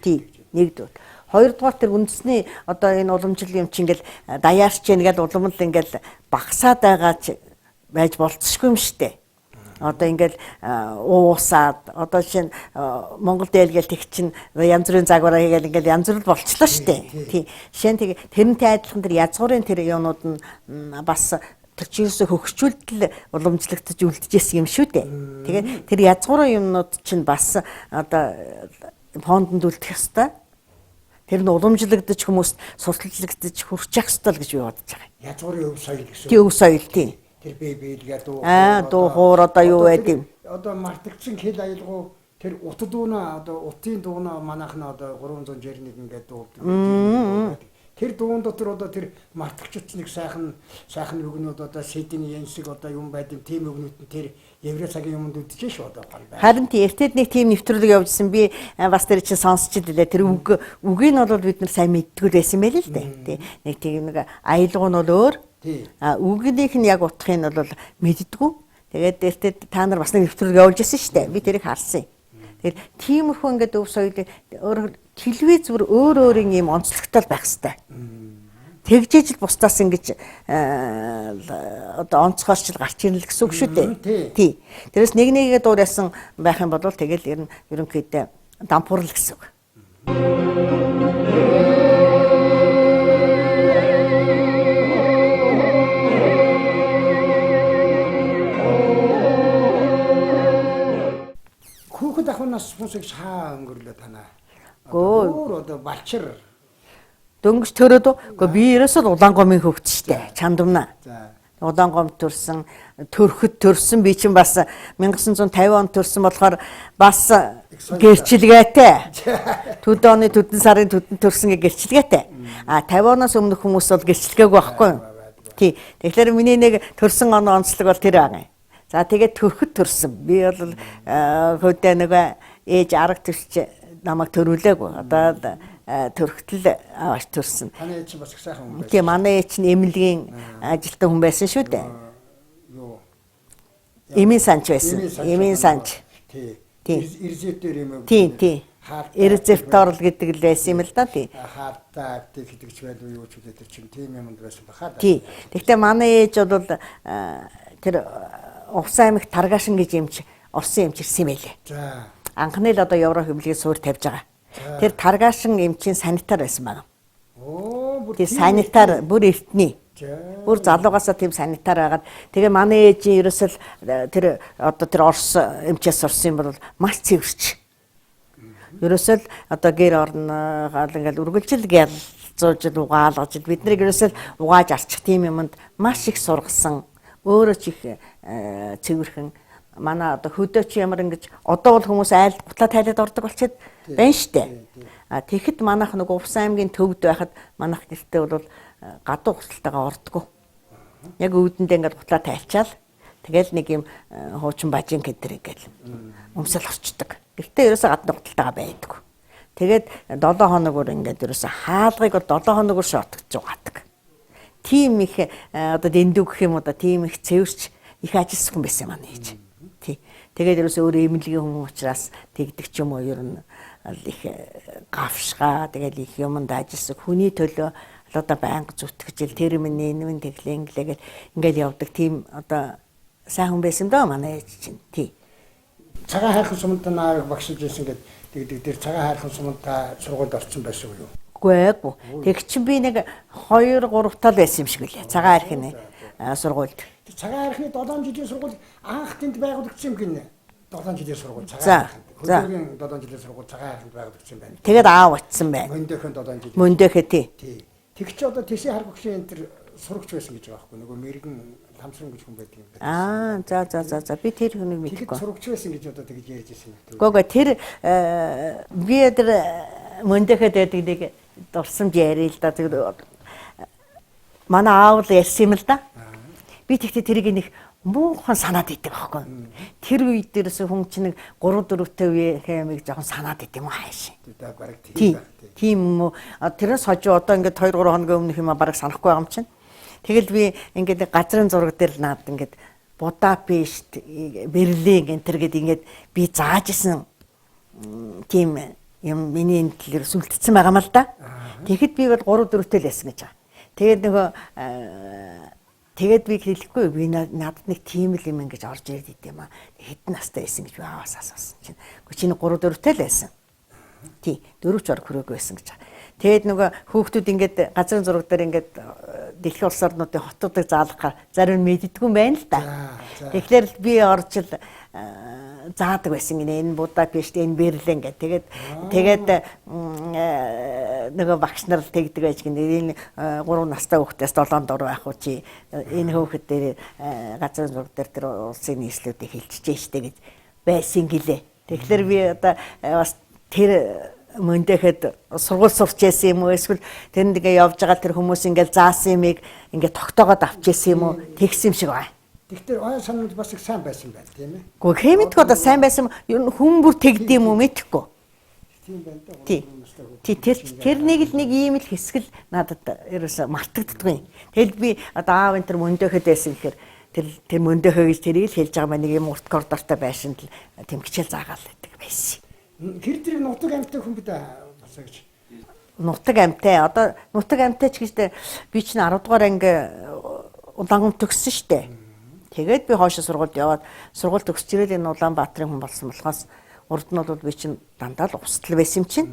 Тий. Нэгдүгээр. Хоёрдугаар тэр үндэсний одоо энэ уламжлал юм чинь ингээл даяарч гин гэл уламжлал ингээл багасаад байгаа ч байж болцсохгүй юм шүү дээ. Одоо ингээл уусаад одоо жишээ нь Монгол дээл гэл тэг чинь янз бүрийн загвараа хийгээл ингээл янз бүр болчлоо шүү дээ. Тий. Жишээ нь тэг тэрнтэй адилхан тэр язгуурын тэр юмнууд нь бас тэр чинь ерөөсө хөгжүүлдэл уламжлагдаж үлдэжсэн юм шүү дээ. Тэгээд тэр язгуурын юмнууд чинь бас одоо фондонд үлдэх ёстой. Тэр нь уламжлагдаж хүмүүст сурталчлагдаж хүрч явах ёстой л гэж би бодож байгаа. Язгуурын өв соёл гэсэн. Тий, өв соёл тий. Тэр бие биелгээ дуу. Дуу хуур одоо юу байд юм? Одоо мартагдсан хэл аялгау тэр ут дуунаа одоо утын дуунаа манайх нь одоо 361 ингээд дуулдаг. Тэр дуун дотор одоо тэр мартагчд нэг сайхан сайхан үгнүүд одоо сэдэн янсэг одоо юм байд юм тийм үгнүүд нь тэр еврей цагийн юмд үдчихэж шүү одоо гол бай. Харин тий эртэд нэг тийм нэвтрүүлэг явуулсан би бас тэр чинь сонсч илээ. Тэр үг үгийг нь бол бид нар сайн мэддэггүй байсан байл л дээ. Тий нэг тийм нэг аялгау нь бол өөр. А үгнийх нь яг утгыг нь бол мэддэггүй. Тэгээд эртэд та нар бас нэг нэвтрүүлэг явуулж ирсэн шүү дээ. Би тэрийг харсан. Тэгэхээр тиймэрхүү ингээд өв соёлыг өөр телевиз бүр өөр өөрийн юм онцлогтой байх хэвээр. Тэгжээж л бусдаас ингэж одоо онцгойрч л гарч ирнэ л гэсэн үг шүү дээ. Тий. Тэрээс нэг нэгээ дуурайсан байх юм бол тэгэл ер нь ерөнхийдөө дампуурл гэсэн үг. Хүүхэд ахунаас хүнсийг шаа өнгөрлөө танаа. Гөө. Өөр одоо балчир. Дөнгөж төрөөд үгүй би ерөөсөө улаан гомын хөвгт штэ. Чандумна. За. Улаан гомд төрсөн, төрөхөд төрсөн би чинь бас 1950 онд төрсөн болохоор бас гэрчилгээтэй. Төд оны төдөн сарын төдөн төрсөн гэ гэрчилгээтэй. А 50 оноос өмнөх хүмүүс бол гэрчилгээгүй байхгүй юу? Тий. Тэгэхээр миний нэг төрсөн он онцлог бол тэр байгаа юм. За тэгээд төрөхөд төрсөн. Би бол хөдөө нөгөө ээж арга төрч намайг төрүүлээгүй. Одоо Төрхтөл аваач төрсөн. Таны ээж чинь бас их сайхан хүн байсан. Тийм, манай ээж чинь эмнэлгийн ажилтан хүн байсан шүү дээ. Юу? Эмийн санч байсан. Эмийн санч. Тий. Тий. Эрзетээр юм уу? Тийм, тийм. Эрзефторл гэдэг л байсан юм л да, тий. Хаартаа тэг хэдэгч байлуу юу ч үлээ тэр чинь тийм юмд байсан баха. Тий. Гэхдээ манай ээж бол тэр Увс аймагт Таргашин гэж эмч Оросын эмч ирсэн юм байлээ. За. Анхны л одоо Евро хэвлэгийн суурь тавьж байгаа. Тэр Таргашин эмчийн санитар байсан байна. Оо, бүр тий, санитар бүр эртний. Бүр залуугаасаа тийм санитар байгаад тэгээ манай ээжийн ерөөсөл тэр одоо тэр Орос эмчээс сурсан юм бол маш цэвэрч. Ерөөсөл одоо гэр орно гал ингээл үргэлжил гялзууж угаалгаж бид нарыг ерөөсөл угааж арчих тийм юмд маш их сургасан. Өөрөө ч их цэвэрхэн манай одоо хөдөө чи ямар ингэж одоо бол хүмүүс айлд гутлаа тайлаад ордог болчиход байна штэ. А тэгэхэд манайх нөгөө Увс аймгийн төвд байхад манайх гэртээ бол гадуу гуталтайгаа ордгоо. Яг өвдөндөө ингээд гутлаа тайлчаал тэгэл нэг юм хуучин бажин гэдэг ингээл өмсөл орчдөг. Гэртээ ерөөсөө гадны гуталтайгаа байдаггүй. Тэгээд 7 хоногор ингээд ерөөсөө хаалгыг бол 7 хоногор шоотгож угаадаг. Тийм их одоо дэндүү гэх юм уу да, тийм их цэвэрч их ажилсан хүн байсан манай ээж. Тий. Тэгээд ерөөсөө өөрөө эмнэлгийн хүн учраас тэгдэг ч юм уу, ер нь их гавшгаа тэгэл их юмд ажилласан хүний төлөө одоо байнга зүтгэж ил тэр минь энэ минь тэглээ инглээгээл ингээл явдаг тийм одоо сайн хүн байсан доо манай ээж чинь. Тий. Цагаан хайрхан суманд наавыг багшилж ирсэн гэд тэгдэг тэр цагаан хайрхан суманд та сургуульд орсон байсан уу юу? Үгүй ээгүй. Тэг чин би нэг 2 3 тал байсан юм шиг үлээ. Цагаан хайрхны сургуульд. Тэр цагаан хайрхны 7 жилийн сургууль анх тэнд байгуулагдсан юм гинэ. 7 жилийн сургууль цагаан хайрханд. Хөдөөгийн 7 жилийн сургууль цагаан хайрханд байгуулагдсан байна. Тэгээд аав очсон байна. Мөндөөхөн 7 жилийн. Мөндөөхөө тий. Тий. Тэг чи одоо Тэсийн харгагшийн энэ төр сурагч байсан гэж байгаа байхгүй нөгөө мэрэгэн ламсран гэж хүн байдаг юм байна. Аа за за за за би тэр хүнийг мэдэхгүй. Тэгэхэд сурагч байсан гэж одоо тэгж ярьж ирсэн юм. Үгүй тэр би тэр мөндөөхөд байдаг нэг дурсамж яриа л да. Манай аав л ярьсан юм л да. Би тэгтээ тэрийг нэг муухан санаад идэг аахгүй. Тэр үед дээрээс хүн чинь нэг 3 4-тэй үе хэмиг жоохон санаад идэм юм хайш. Тийм. Тийм юм уу? Тэрнээс хожуу одоо ингээд 2 3 хоногийн өмнөх юм бараг санахгүй байгаа юм чинь. Тэгэл би ингээд газрын зураг дээр л наад ингээд Будапешт, Берлин энэ гэд ингээд би зааж исэн тийм юм миний энэ талаар сүлдсэн байгаа юм л да. Тэгэхэд би бол 3 4-тэй л байсан гэж байгаа. Тэгээд нөгөө тэгээд би хэлэхгүй би надад нэг тийм л юм ингэж орж ирээд идэм аа. Хэдэн настай байсан гэж би ааваас асуусан чинь. Гэхдээ чи 3 4-тэй л байсан. Тий, 4 ч орог хүрээгүй байсан гэж байгаа. Тэгээд нөгөө хүүхдүүд ингээд газрын зураг дээр ингээд дэлхийн улс орнуудын хотуудыг заалгахаар зарим нь мэддэггүй юм байна л да. Тэгэхээр би орж л заадаг байсан гинэ. Энэ Будапешт, энэ Берлин гэх. Тэгээд тэгээд нөгөө багш нар л тэгдэг байж гинэ. Энэ 3 настай хүүхдээс 7 дор байх уу чи энэ хүүхэд дээр газрын зураг дээр тэр улсын нийслүүдийг хэлчихэж штэ гэж байсан гэлээ. Тэгэхээр би одоо бас тэр мөндөхэд сургууль сурч байсан юм уу эсвэл тэнд ингээ явж байгаа тэр хүмүүс ингээл заасан юмыг ингээ тогтоогоод авч ирсэн юм уу тэгсэн юм шиг байна. Тэгтэр оюун санамж бас их сайн байсан байна тийм ээ. Гэхдээ хэмэдгүй одоо сайн байсан ер нь хүн бүр тэгдэм юм уу мэдэхгүй. Тийм байна да. Тий. Тий, тэр нэг л нэг ийм л хэсэг л надад ерөөсө мартагддаггүй. Тэгэл би одоо аав энэ төр мөндөөхөд байсан гэхээр тэр мөндөөхөө гэж тэрийг л хэлж байгаа маань нэг юм урт коридортой байшинд л тэмхчээл заагаал байдаг байсан. Тэр зэрэг нутаг амьтай хүн бид бас гэж. Нутаг амьтай. Одоо нутаг амьтай ч гэжтэй би чинь 10 дугаар анги Улаангум төгссөн штэ. Тэгээд би хоошо сургуульд яваад сургууль төгсч ирэл энэ Улаанбаатарын хүн болсон болохоос урд нь бол би чинь дандаа л устал байсан юм чинь.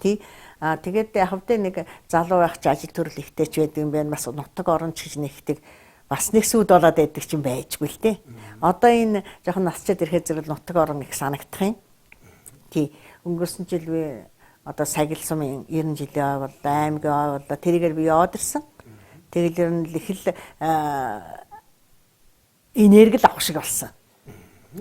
Тий. Аа тэгээд яг хавдэ нэг залуу байх чи ажил төрөл ихтэй ч байдаг юм байна. Бас нутаг оронч гэж нэгдэг. Бас нэг сүд болоод байдаг чинь байжгүй л дээ. Одоо энэ жоохон насчаад ирэхэд зэрэг нутаг орон их санагдах юм. Тий. Өнгөрсөн жил би одоо сагил сумын 90 жилийн ой боллоо, аймгийн ой боллоо. Тэрийгээр би яваад ирсэн. Тэгэл ер нь их л энерги л авах шиг болсон.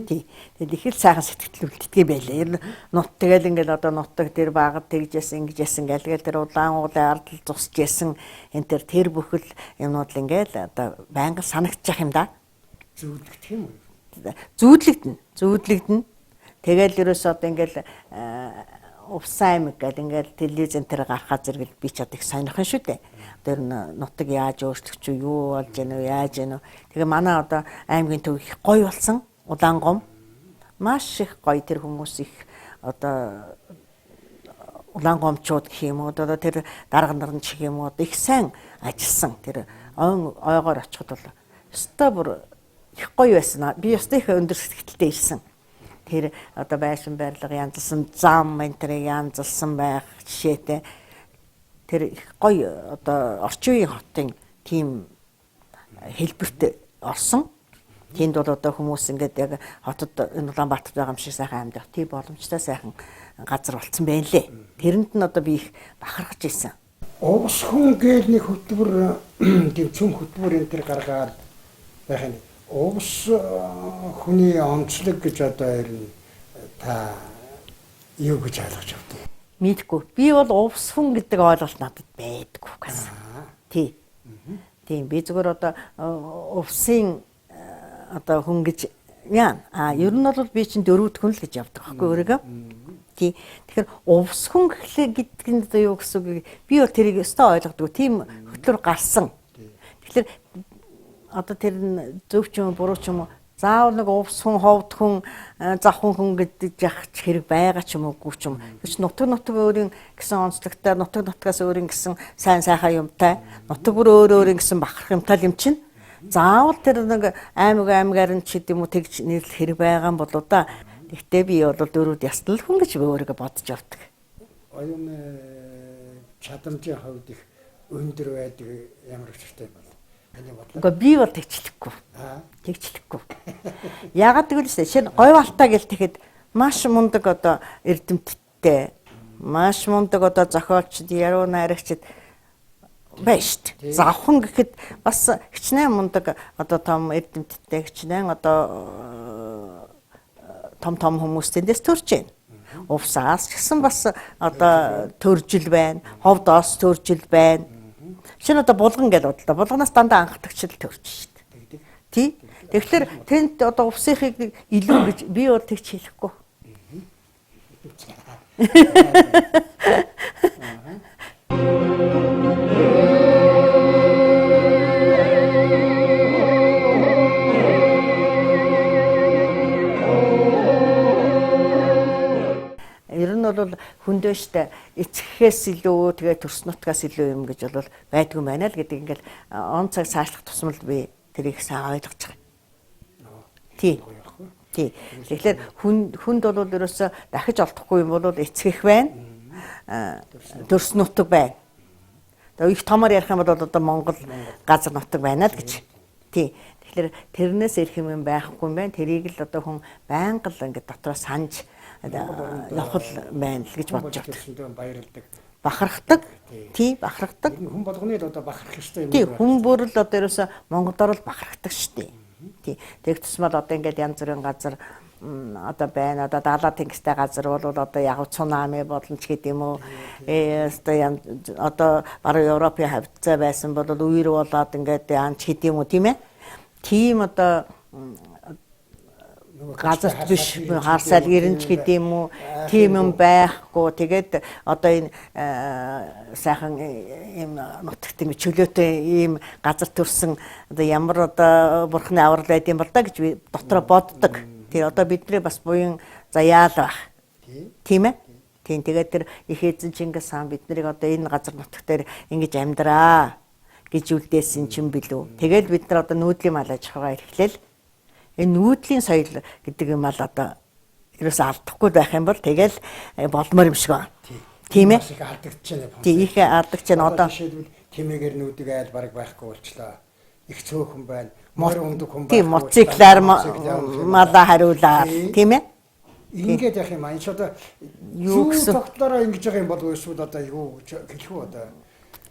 Тий. Тэгэл их л сайхан сэтгэл үлддэг байлаа. Ер нь нут тэгэл ингээл одоо нутаг тэр багад тэгжсэн, ингэжсэн гэлгээл тэр улаан уулын ардл зусч ясан энэ тэр бүхэл юмнууд л ингээл одоо байнга санагдчих юм да. Зүүдлэгдэх юм уу? Зүүдлэгдэнэ. Зүүдлэгдэнэ. Тэгэл ерөөсөө одоо ингээл Увс аймаг гэл ингээл телевиз энэ төр гарахаа зэрэг би ч одоо их сонирхон шүү дээ. Тэр нутаг яаж өөрчлөх ч юу болж гэнэ үү, яаж гэнэ үү. Тэгээ манай одоо аймгийн төв их гоё болсон. Улаангум маш их гоё, тэр хүмүүс их одоо улаан гомчууд гэх юм уу, одоо тэр дарга нар нь ч гэх юм уу, их сайн ажилласан. Тэр ойн ойгоор очиход бол ёстой бүр их гоё байсан. Би ёстой их өндөр сэтгэлтэй ирсэн. Тэр одоо байшин барилга янзлсан, зам энэ тэрийг янзлсан байх жишээтэй. Тэр их гоё одоо орчин үеийн хотын тийм хэлбэрт орсон. Тэнд бол одоо хүмүүс ингээд яг хотод энэ Улаанбаатарт байгаа юм шиг сайхан амьдрах тийм боломжтой сайхан газар болцсон байна лээ. Тэрэнд нь одоо би их бахархаж ирсэн. Увс хүн гээл нэг хөтөлбөр, тийм цөм хөтөлбөр энэ төр гаргаад байх юм. Увс хүний онцлог гэж одоо ер нь та юу гэж ойлгож авдیں۔ Мэдгүй. Би бол увс хүн гэдэг ойлголт надад байдаггүй гэсэн. Тий. Тийм, би зүгээр одоо увсын одоо хүн гэж яа. А ер нь бол би чинь дөрөвд хүн л гэж явдаг байхгүй өөрийгөө. Тий. Тэгэхээр увс хүн гэхлээ гэдэг нь одоо юу гэсэн үг, би бол тэрийг өстой ойлгодгүй. Тийм хөтлөр гарсан. Тэгэхээр одоо тэр нь зөв ч юм уу буруу ч юм уу, заавал нэг увс хүн, ховд хүн, завхан хүн гэдэг яах ч хэрэг байгаа ч юм уугүй ч юм. Тэр чинь нутаг нутаг өөрийн гэсэн онцлогтой, нутаг нутгаас өөрийн гэсэн сайн сайхан юмтай, нутаг бүр өөр өөрийн гэсэн бахарх юмтай юм чинь. Заавал тэр нэг аймаг аймгаар нь ч гэдэм үү тэгж нэрлэх хэрэг байгаа юм болоо да. Тэгтээ би бол дөрүүд ястал хүн гэж би өөрийгөө бодож явдаг. Оюун чадамжийн хувьд их өндөр байдаг ямар учиртай бол? Таны бодлоо. Үгүй, би бол тэгчлэхгүй. Тэгчлэхгүй. Яагаад гэвэл жишээ нь говь алтаа гэл тэгэхэд маш мундаг одоо эрдэмтдтэй, маш мундаг одоо зохиолчд, яруу найрагчид байна шүү дээ. Завхан гэхэд бас хичнээн мундаг одоо том эрдэмтдтэй, хичнээн одоо том том хүмүүс тэндээс төрж байна. Увсаас ч гэсэн бас одоо төржил байна, ховдоос төржил байна. Шинэ одоо булган гэж бодлоо. Булганаас дандаа анхдагч л төрж шүү дээ. Тий. Тэгэхээр тэнд одоо увсынхыг илүү гэж би бол тэгч хэлэхгүй. Ер нь бол хүндээ штэ эцэгхээс илүү тэгээ төрс нутгаас илүү юм гэж бол байдгүй байна л гэдэг ингээл он цаг цаашлах тусмал би тэрийг сайн ойлгож байгаа. Тий. Тий. Тэгэхээр хүнд бол ерөөсө дахиж олдохгүй юм бол эцгэх байна. Төрс нутаг байна. Тэгээ их томор ярих юм бол одоо Монгол газар нутаг байна л гэж. Тий. Тэгэхээр тэрнээс ирэх юм байхгүй юм байна. Тэрийг л одоо хүн байнга л ингээд дотроо санаж явах л байна л гэж бодож байна. Төрсөндөө баярлдаг. Бахархдаг. Тий, бахархдаг. Хүн болгоны л одоо бахарх ёстой юм. Тий, хүн бүр л одоо ерөөсө монголоор л бахархдаг шүү дээ. Тий. Тэг тусмал одоо ингээд янз бүрийн газар одоо байна. Одоо далаа тэнгистэй газар бол одоо яг цунами болно ч гэдэм үү. Одоо одоо баруун Европын хавьцаа байсан бол үер болоод ингээд яан ч гэдэм үү, тийм ээ. Тийм одоо газарт биш харсаал гэрэн ч гэдэм үү, тийм юм байхгүй. Тэгээд одоо энэ сайхан ийм нутагт юм чөлөөтэй ийм газар төрсэн одоо ямар одоо бурхны аврал байд юм бол да гэж би дотроо боддог. Тэр одоо бидний бас буян заяал байх. Тийм ээ. Тийм, тэгээд тэр их эзэн Чингис хаан бид нарыг одоо энэ газар нутаг дээр ингэж амьдраа гэж үлдээсэн чинь билүү. Тэгэл бид нар одоо нүүдлийн мал аж ахуйгаа эрхлээл. Энэ нүүдлийн соёл гэдэг юм ал одоо ерөөсөө алдахгүй байх юм бол тэгэл болмоор юм шиг байна. Тийм ээ. Бас их алдагдчихж байна. Тийм, их алдагч байна одоо. Жишээлбэл тэмээгээр нүүдэг айл бараг байхгүй болчлоо. Их цөөхөн байна. Морь ундаг хүн Тийм, байхгүй. мотоциклаар малаа хариулаад, тийм ээ. Ингээд явах юм аа. Энэ ч одоо Юу юу гэсэн? тогтлороо ингэж байгаа юм бол эсвэл одоо юу гэж хэлэх үү одоо.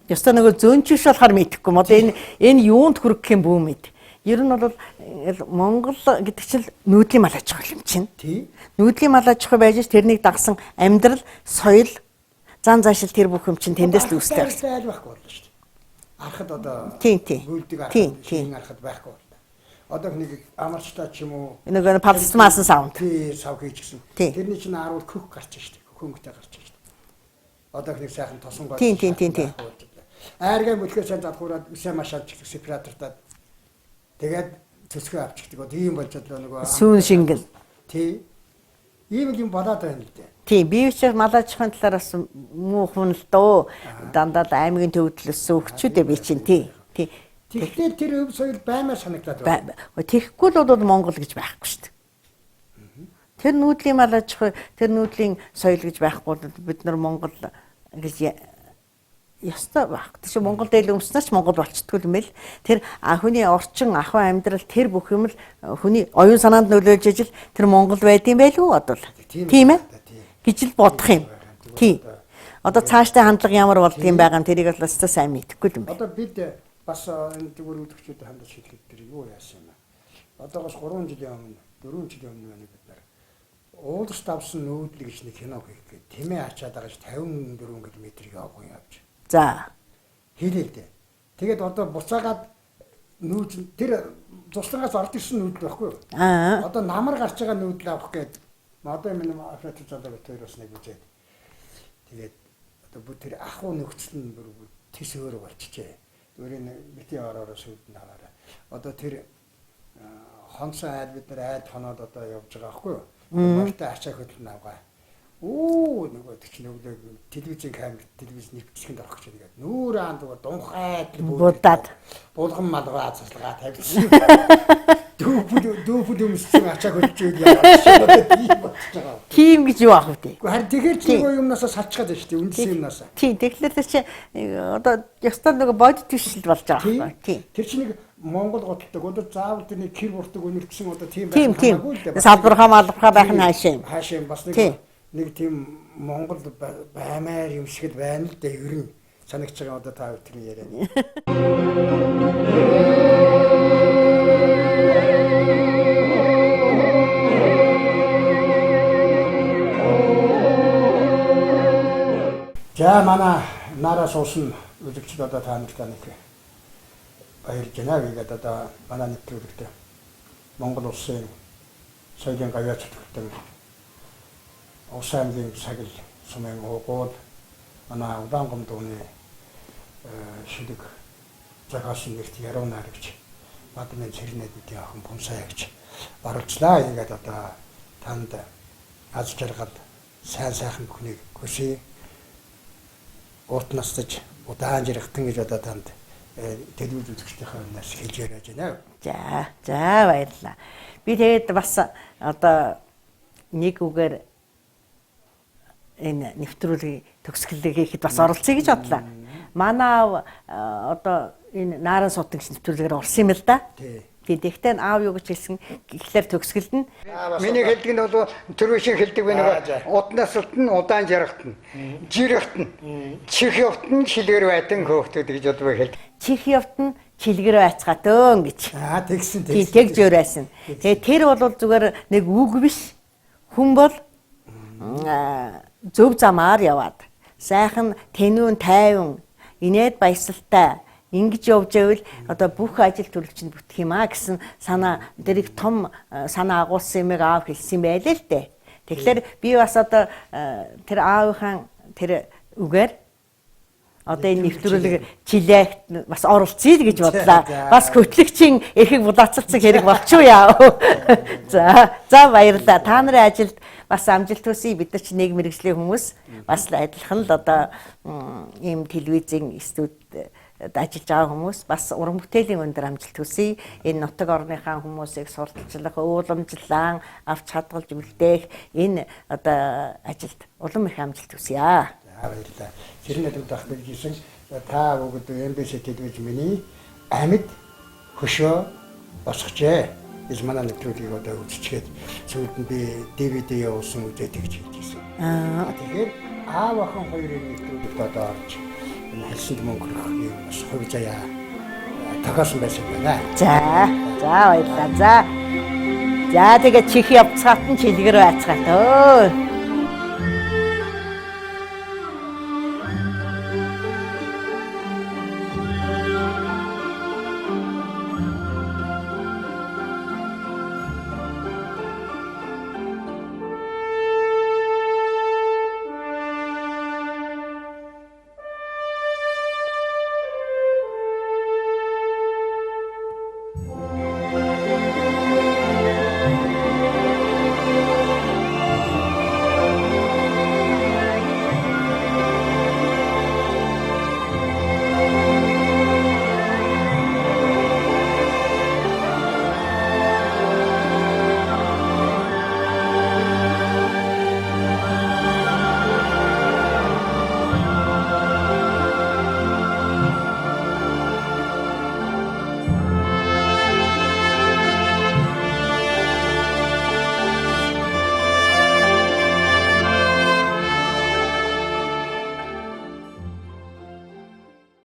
Ёстой нөгөө зөөнчөш болохоор мэдэхгүй юм. Одоо энэ юунд хүргэх юм бүү мэд. Ер нь бол Монгол гэдэг чинь нүүдлийн мал аж ахуй юм чинь. Тий. Нүүдлийн мал аж ахуй байж тэрнийг дагсан амьдрал, соёл, зан зайшил тэр бүх юм чинь тэндээс л үүсдэг. Айл байхгүй боллоо шүү дээ. Архад одоо Тийм, тийм. гүйлдэг архад, Тийм, тийм. шинэ архад байхгүй боллоо. Одоо нэг амарчтай ч юм уу Нөгөө пластмассан саунд. Тий, сав хийчихсэн. Тий. Тэрний чинь харуул көх гарч шүү дээ. хөнгөтэй гарч ирж. Одоо их нэг сайхан тосон гол. Тийм, тийм, тийм, тийм. Айргаа мөлхөө сайн залхуураад үсээ маш алжигдаг сепаратортаад тэгээд төсгөө авчигдаг. Одоо ийм болж одоо нөгөө Сүүн шингэн. Тий. Ийм л юм болоод байна л дээ. Тийм, би ч малаажхын талаар бас муу хүн л дөө. Дандаа л аймгийн төвд л өссөн хөгчүүдээ би чинь тий. Тий. Тэгэхээр тэр өв соёл баймаар санагдаад байна. Тэгэхгүй л бол Монгол гэж байхгүй шүү дээ. Тэр нүүдлийн малаажхын тэр нүүдлийн соёл гэж байхгүй бол бид нар Монгол гэж ёстой байх. Тэр чинь Монгол дээр өмснөс ч Монгол болчтгүй юм л. Тэр хүний орчин, ахуй амьдрал тэр бүх юм л хүний оюун санаанд нөлөөлж ижил тэр Монгол байдсан байлгүй бодвол. Тийм ээ? Гэж л бодох юм. Тийм. Одоо цаашдаа хандлага ямар болдгийм байгаа юм тэрийг бол өстой сайн мэдэхгүй юм байна. Одоо бид бас энэ зүгээр үдгчүүдэд хандаж хэлэхэд тэр юу яасан юм бэ? Одоогоос 3 жилийн өмнө, 4 жилийн өмнө байна бид нар уулс давсан нүүдэл гэж нэг кино хийх гээд тэмээ ачаад байгаа ш 54 км явган явж. За. Хийлээ л дээ. Тэгээд одоо буцаагаад нүүдэл тэр зуслангаас орж ирсэн нүүдэл байхгүй юу? Аа. Одоо намар гарч байгаа нүүдэл авах гээд одоо юм оператор залуу бит хоёр бас нэг үзээд тэгээд одоо бүр тэр ахуй нөхцөл нь бүр тис өөр болчихжээ. Зүгээр энэ бити ороороо сүйд нь аваарай. Одоо тэр хонсон айл бид нар айл хоноод одоо явж байгаа байхгүй юу? Морьтой ачаа хөдөл нь авгаа. Оо нөгөө тэр чинь өглөө телевизийн камер телевиз нэвтрүүлгэнд орох гэж тэгээд нүүр аан нөгөө дунхай Будаад. булган малгай цацлага тавьчихсан. Дүүпэл өмссөн ачаа хөлж ийл яа. Тийм болчихж байгаа. Тийм гэж юу аах вэ? Гэхдээ харин тэгэхээр ч нөгөө юмнасаа салчихад байна шүү дээ. Үндсэн юмнасаа. Тийм, тэгэхээр тэр чи одоо ёстой нөгөө бодит биш л болж байгаа байхгүй. Тийм. Тэр чинь нэг Монгол готолдог. Одоо заавал тэр нэг кэр буртаг өнөртсөн одоо тийм Тийм, байх тийм. хамаагүй л дээ. Салбархаа малбархаа байх нь хаашаа юм. Хаашаа юм бас Тийм. нэг нэг тийм Монгол баймаар юм шиг л байна л дээ. Ер нь санагч байгаа одоо та бүхэн яриа. За манай нараа суусан үзэгчид одоо та нартай нэг баярлж байна гэгээд одоо манай нэвтрүүлэгт Монгол улсын соёлын гавьяа чөтгөртөн Уус аймгийн сагил сумын уугуул манай Улаангум дууны шилэг зохиосон нэрт Яруу найрагч Бадмын Цэрнэд бидний охин Бумсаа ягч оролцлаа. Ингээд одоо танд аз жаргал сайн сайхан бүхнийг хүсье. Урт настаж удаан жиргатан гэж одоо танд телевиз үзэгчдийнхээ өмнөөс хэлж яриад байна. За, за баярлалаа. Би тэгээд бас одоо нэг үгээр энэ нэвтрүүлгийг төгсгөлийг хийхэд бас оролцъё гэж бодлоо. Манай аав одоо энэ Наран сутан гэж нэвтрүүлгээр орсон юм л да. Тий. Тийм, тэгтээ аав юу гэж хэлсэн гэхлээр төгсгөлд нь Миний хэлдэг нь бол төрөөшийн хэлдэг би Аа, нөгөө за. уднаас ултан удаан жаргатна. Жирэгтэн. Чих явтан шилгэр байтан хөөхтөд гэж одоо би хэлдэг. чих явтан чилгэр байцгаатөн гэж. Аа тэгсэн Тийм, тэгсэн. тэг зөөрайсэн. Тэгээ тэр бол зүгээр нэг үг биш. Хүн бол зөв замаар яваад сайхан тэнүүн тайван инээд баясалтай ингэж явж байвал одоо бүх ажил төрөл чинь бүтэх юм а гэсэн санаа тэрийг том санаа агуулсан юмыг аав хэлсэн байлээ л дээ. Тэгэхээр би бас одоо тэр аавынхаа тэр үгээр одоо энэ нэвтрүүлэг чилээгт бас оролцъё л гэж бодлаа. Бас хөтлөгчийн эрхийг булаацалцсан хэрэг болчихоо яа. За, за баярлалаа. Та нарын ажилд бас амжилт хүсье. Бид нар чинь нэг мэрэгжлийн хүмүүс бас л адилхан л одоо ийм телевизийн студ ажиллаж байгаа хүмүүс бас уран бүтээлийн өндөр амжилт хүсье. Энэ нутаг орныхаа хүмүүсийг сурталчлах, ууламжлан авч хадгалж үлдээх энэ одоо ажилд улам их амжилт хүсье. За баярлалаа. Цэрэн наримт ах бэлжсэн та бүгд MBC телевиз миний амьд хөшөө босгожээ. Гэж манай нэвтрүүлгийг одоо үзчихээд сүүлд нь би DVD явуулсан үзээд тэгж хэлж ирсэн. Аа Тэгэхээр аав охин хоёрын нэвтрүүлэгт одоо орж энэ хэлсэнд мөнгө өрөх юм бас хувь заяа тохиосон байсан байна. За, за баярлалаа. За. За тэгээд чих явцгаат нь чилгэр байцгаат өө.